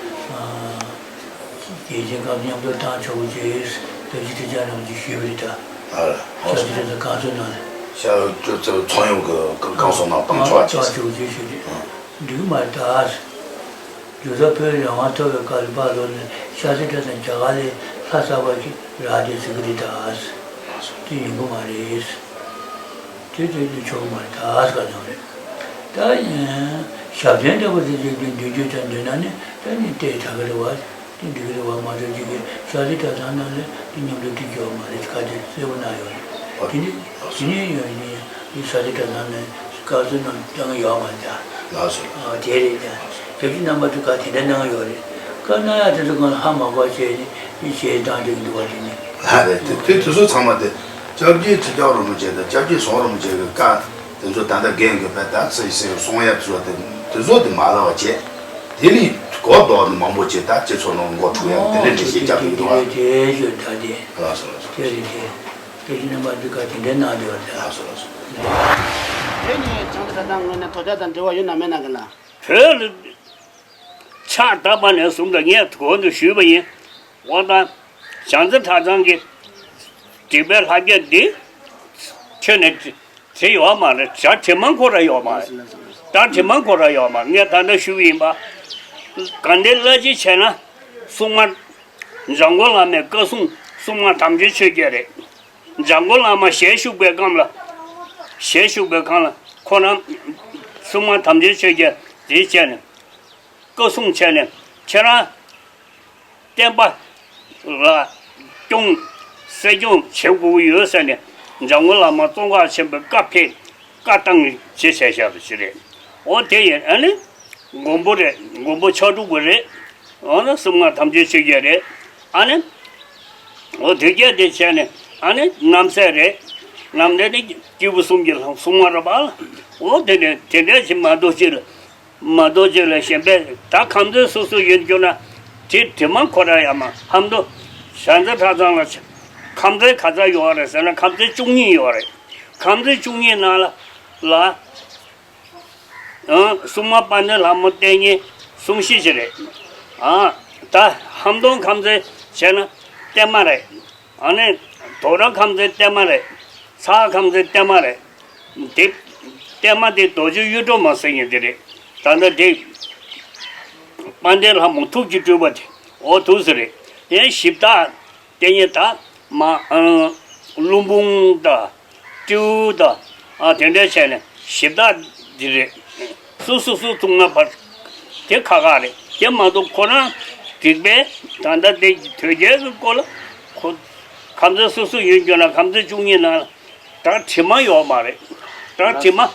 རྒྱལ་ཆེན་སྐབས་མཉམ་དུ་བཏང་ཆོག་གི་ཅེས་བོད་ཀྱི་ཁྲི་བྱང་རིན་པོ་ཆེས་ཞུས་པ་རེད་ད། ཨ་ལགས། ཤར་རི་གྲྭ་ཚང་བཀའ་ཟུར་ནང་ནས། ཤར་རི་གྲྭ་ཚང་ཡོངས་ཀྱི་བཀའ་ཟུར་ནང་བཏང་ཆོག་ཅེས། བཏང་ཆོག་ཅེས་ཞུས་རེད། འགྲིག་གི་མ་རེད་ད། རྒྱུ་ད་བོད་རང་དབང་ཐོབ་པའི་སྐབས་ལ་ཕར་ལོག་ནས་ཤར་རི་གྲྭ་ཚང་རྒྱ་གར་ལས་ལྷ་ས་བར་གྱི་རག་བསྡད་ཟེར་གི་རེད་ད། དེ་ཡོང་གི་མ་རེད། དེ་དེ་དེ་ཆོག་མ་རེད་ད་ཟེར་ག་ནང་རེད། ད་ཡིན་ཞབས་བརྟན་འདྲ་པོ་དེ་དེ་དེ་འདོན་རྒྱུ་དང་འདོན་ན་ནི་ད་ནི་ལྟས་དྲག་གི་རེད་བ། དེ་འགྲིག་གི་རེད་བ་མ་གཏོགས་ཅིག་གིས་ཤར་རི་གྲྭ་ཚང་ནང་ལ་དེ་མཉམ་དུ་ཁྲིད་རྒྱུ་བ་མ་རེད་ཁ་དེ་གསལ་པོ་གནང་ཡོད་རེད། དེ་ནི་དེ་ནི་ཡོད་ཡིན་ཡིན་ཤར་རི་གྲྭ་ཚང་ནས་བཀའ་ཟུར་རྣམས་བཏང་ཡོད་མ་རེད་ད། ལགས་སོ། ཨ་དེ་རེད་ད། ཞབས་ཕྱི་རྣམ་པ་ཚོ་བཀའ་དེ་འདྲ་གནང་ཡོད་རེད། བཀའ་གནང་ཡག་དེ་ཚོ་གང་ལ་ཧ་མ་གོ་བྱས་ནས་ཞེས་བཏང་བསྡད་ཀྱི་འདུག་བ་དེ་ནི། ལགས་རེད་དེ་དེ་དེ་ཚོ་ཚང་མ་དེ་སྐྱབས་རྗེ་ཁྲི་བྱང་རིན་པོ་ཆེ་དང་སྐྱབས་རྗེ་ཟུང་རིན་པོ་ཆེ་གི་བཀའ་དེ་ཚོ་ད་ལྟ་རྒན་གྱི་བས་ད་ཚེ་ཟེར་གསུང་ཡག་ཚོ་དེ་དེ་ཚོ་དེ་མ་ལབ་པ་བྱས། དེ་ནི་གོ་ལྡོག་ནི་མང་པོ་བྱས་ད་སྤྱི་ཚོགས་ནང་མགོ་འཁྲུག་ཡག་དེ་འདྲ་འདྲ་ཞིག་རྒྱབ་ཀྱི་འདུག་བ། དེ་ཞོད་ད་དེ། ལགས་སོ་ལགས་སོ། དེ་རེད་དེ། སྐྱབས་རྗེ་རྣམ་པ་འདི་བཀའ་དེ་འདྲ་གནང་བསྡད་པ་རེད། ལགས་སོ་ལགས་སོ། དེ་ནི་བྱང་རྩེ་གྲྭ་ཚང་ངོས་ནས་དོ་འཁྱོལ་དང་འབྲེལ་བ་ཡོད་ན་མེད་ན་ག་ལ། བོད་ལ་ཕྱག་བཏབ་པ་ནས་བཟུང་དང་ངས་གོང་དུ་ཞུས་པ་ཡིན། འོ་ད་བྱང་རྩེ་གྲྭ་ཚང་གི་སྒྲིག་པའི་ལྷ་བརྒྱ་འདི་ཁྱོན་ནས་བྲི་ཡོད་མ་རེད། བྱ་བྲིས་མ་ཁོ་ར་ཡོད་མ་རེད། ད་བྲིས་མ་ཁོ་ར་ཡོད་མ་ངས་ད་ལྟ་ཞུས་པ་ཡིན་པ། དགའ་ལྡན་བླ་སྤྱི་བྱས་ན་སྲུང་མ་འཇམ་མགོན་བླ་མའི་བཀའ་སྲུང་སྲུང་མ་དམ་ཅན་ཆོས་རྒྱལ་རེད། འཇམ་མགོན་བླ་མ་ཞལ་བཞུགས་པའི་སྐབས་ལ། ཞལ་བཞུགས་པའི་སྐབས་ལ་ཁོ་རང་སྲུང་མ་དམ་ཅན་ཆོས་རྒྱལ་དེ་བྱས་ནས་བཀའ་སྲུང་བྱས་ནས་ཁྱེད་རང་བསྟན་པ་ལ་སྐྱོང་སྲིད་སྐྱོང་བྱེད་དགོས་ཀྱི་ཡོད་ཟེར་ནས་འཇམ་མགོན་བླ་མ་ཙོང་ཁ་ཆེན་པོའི་བཀའ་ཕེབས་བཀའ་བཏང་ནས་བྱེད་བྱས་བཞག་པ་ཞིག་རེད། འོ་དེ་ཡིན་ཨ་ནི། མགོན་པོ་རེད། མགོན་པོ་ཕྱག་དྲུག་པ་རེད། འོ་ན་སྲུང་མ་དམ་ཅན་ཆོས་རྒྱལ་རེད། ཨ་ནི། འོ་དེ་སྐད་དེ་བྱས་ནས་ཨ་ནི་རྣམ་སྲས་རེད། རྣམ་སྲས་ནི་སྐྱེས་བུ་གསུམ་གྱི་ལྷ་སྲུང་མ་རེད་པ་ལ། འོ་དེ་ནས་དེ་འདྲ་ཞིག་མ་གཏོགས་ཅི་ལ། མ་གཏོགས་ཅི་ལ་གཞན་པས་ད་ཁམས་ཚན་སོ་སོ་ཡིན་རྒྱུ་ན་དེ་དེ་མ་ཁོ་ར་ཡ་མ་ཧམ་དོ། བྱང་རྩེ་གྲྭ་ཚང་ལ་ཁམས་ཚན་ག་ཚོད་ཡོད་རེད་ཟེར་ན་ཁམས་ཚན་བཅུ་གཉིས་ཡོད་རེད། ཁམས་ཚན་བཅུ་གཉིས་ནང་ལ་ལ། ཨང་། སྲུང་མ་དཔལ་ལྡན་ལྷ་མོ་བསྟེན་མཁན། གསུང་བཤད་ཅིག་རེད། ཨ། ད་ཧམ་སྟོང་ཁམས་ཚན་བྱས་ན་བརྟན་མ་རེད། ཨ་ནི་དོ་ར་ཁམས་ཚན་བརྟན་མ་རེད། ཚ་ཁམས་ཚན་བརྟན་མ་རེད། དེ་བརྟན་མ་དེ་རྡོ་རྗེ་གཡུ་སྒྲོན་མ་ཟེར་མཁན་དེ་རེད། ད་ལྟ་དེ་དཔལ་ལྡན་ལྷ་མོ་ཐུགས་ཀྱི་སྤྲུལ་པ་དེ་འོ་འདུག་ཟེར་རེད། ཡང་གཞི་བདག་དེ་ཉིད་ད་མ་ཨ་ཀླུ་འབུམ་དང་སྤྲེའུ་དང་ཨ་དེ་འདྲ་བྱས་ནས་གཞི་བདག་འདི་རེད། སུ་སུ་སུ་ཐུག་ན་བར་དེ་ཁག་ཁག་རེད། དེ་མ་གཏོགས་ཁོ་རང་སྒྲིག་པས་ད་ལྟ་དེ་དོལ་རྒྱལ་གྱི་སྐོར་ལ་ཁོ་ཁམས་ཚན་སོ་སོ་ཡིན་རྒྱུ་ན་ཁམས་ཚན་བཅུ་གཉིས་ནང་ལ་གྲྭ་དྲི་མ་ཡོད་མ་རེད། གྲྭ་དྲི་མ།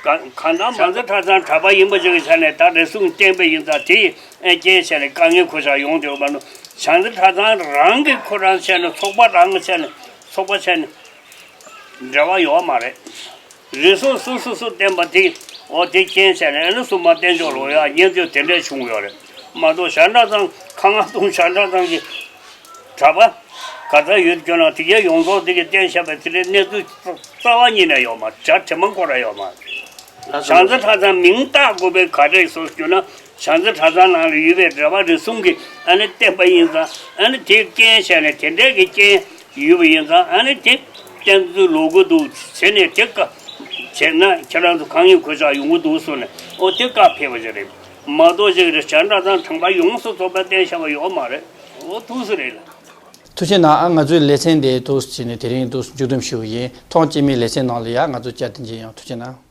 ག་གང་ལྟར་བྱང་རྩེ་གྲྭ་ཚང་གྲྭ་པ་ཡིན་པ་ཅིག་གི་ཆ་ནས་ད་རེ་ཟུང་བསྟན་པ་ཡིན་ཙང་དེ་ཡི་རྐྱེན་བྱས་ནས་དཀའ་ངལ་ཁུར་བཞག་ཡོང་དུས་པ་ནི་བྱང་རྩེ་གྲྭ་ཚང་རང་གི་ཁོ་རང་བྱས་ནས་ཚོགས་པ་རང་གི་བྱས་ནས་ཚོགས་པ་བྱས་ནས་འབྲེལ་བ་ཡོད་མ་རེད། རེ་ཟུང་སུ་སུ་སུ་བསྟན་པ་དེ་འོ་དེ་རྐྱེན་བྱས་ནས་ཨ་ནི་སུ་མ་བསྟན་ཕྱོགས་ལོག་ཡ་ཉེན་ཚོད་དེ་འདྲས་བྱུང་ཡོད་རེད། མ་གཏོགས་བྱང་གྲྭ་ཚང་ཁ་ང་ཐུང་བྱང་གྲྭ་ཚང་གི་གྲྭ་པ་ག་ཚ་ཡོད་ཀྱང་ན་དེ་གའི་ཡོངས་རྫོགས་དེ་གའི་བསྟན་བཞག་པའི་དེ་འདྲའི་གནས་ཚུལ་རྩ་བ་ཉིད་ནས་ཡོད་མ་རེད། གྲྭ་དྲི་མ་སྐོར་ར་ཡོད་མ་རེད། བྱང་རྩེ་གྲྭ་ཚང་མིང་བཏགས་དགོས་པའི་ག་རེ་སོགས་བརྗོད་ན་བྱང་རྩེ་གྲྭ་ཚང་ནང་ལ་ཡོད་པའི་གྲྭ་པ་རེ་ཟུང་གིས་ཨ་ནི་བསྟན་པ་ཡིན་ཙང་ཨ་ནི་དེ་རྐྱེན་བྱས་ནས་དེ་འདྲའི་གི་རྐྱེན་ཡོད་པ་ཡིན་ཙང་ཨ་ནི་དེ་བསྟན་ཚུལ་ལོག་གི་འདུག་བྱས་ནས་དེ་བཀའ་བྱས་ན་ཁྱེད་རང་ཚོ་གང་ཡིན་གོད་ཆག་ཡོང་གི་འདུག་གསུངས་ནས་ཨོ་དེ་བཀའ་ཕེབས་པ་ཞིག་རེད། མ་གཏོགས་ཅིག་རེད་བྱང་གྲྭ་ཚང་དྲང་པ་ཡོངས་སུ་རྫོགས་པའི་བསྟན་བཞག་པ་ཡོད་མ་རེད། ཨོ་ཐུགས་སུ་རེད་ལ། ཐུགས་རྗེ་གནང་། ཨ་ང་ཚོའི་ལེ་ཚན་འདི་འདུག་སེ་བྱས་ནས་དེ་རིང་འདུག་སེ་མཇུག་བསྡོམས་ཞུ་བ་ཡིན། ཐོག་སྐྱེས་མའི་ལེ་ཚན་ནང་ལ་ཡ་ང་ཚོ་བཅར་ཏེ་མཇལ་ཡོང་། ཐུགས་རྗེ་གནང་།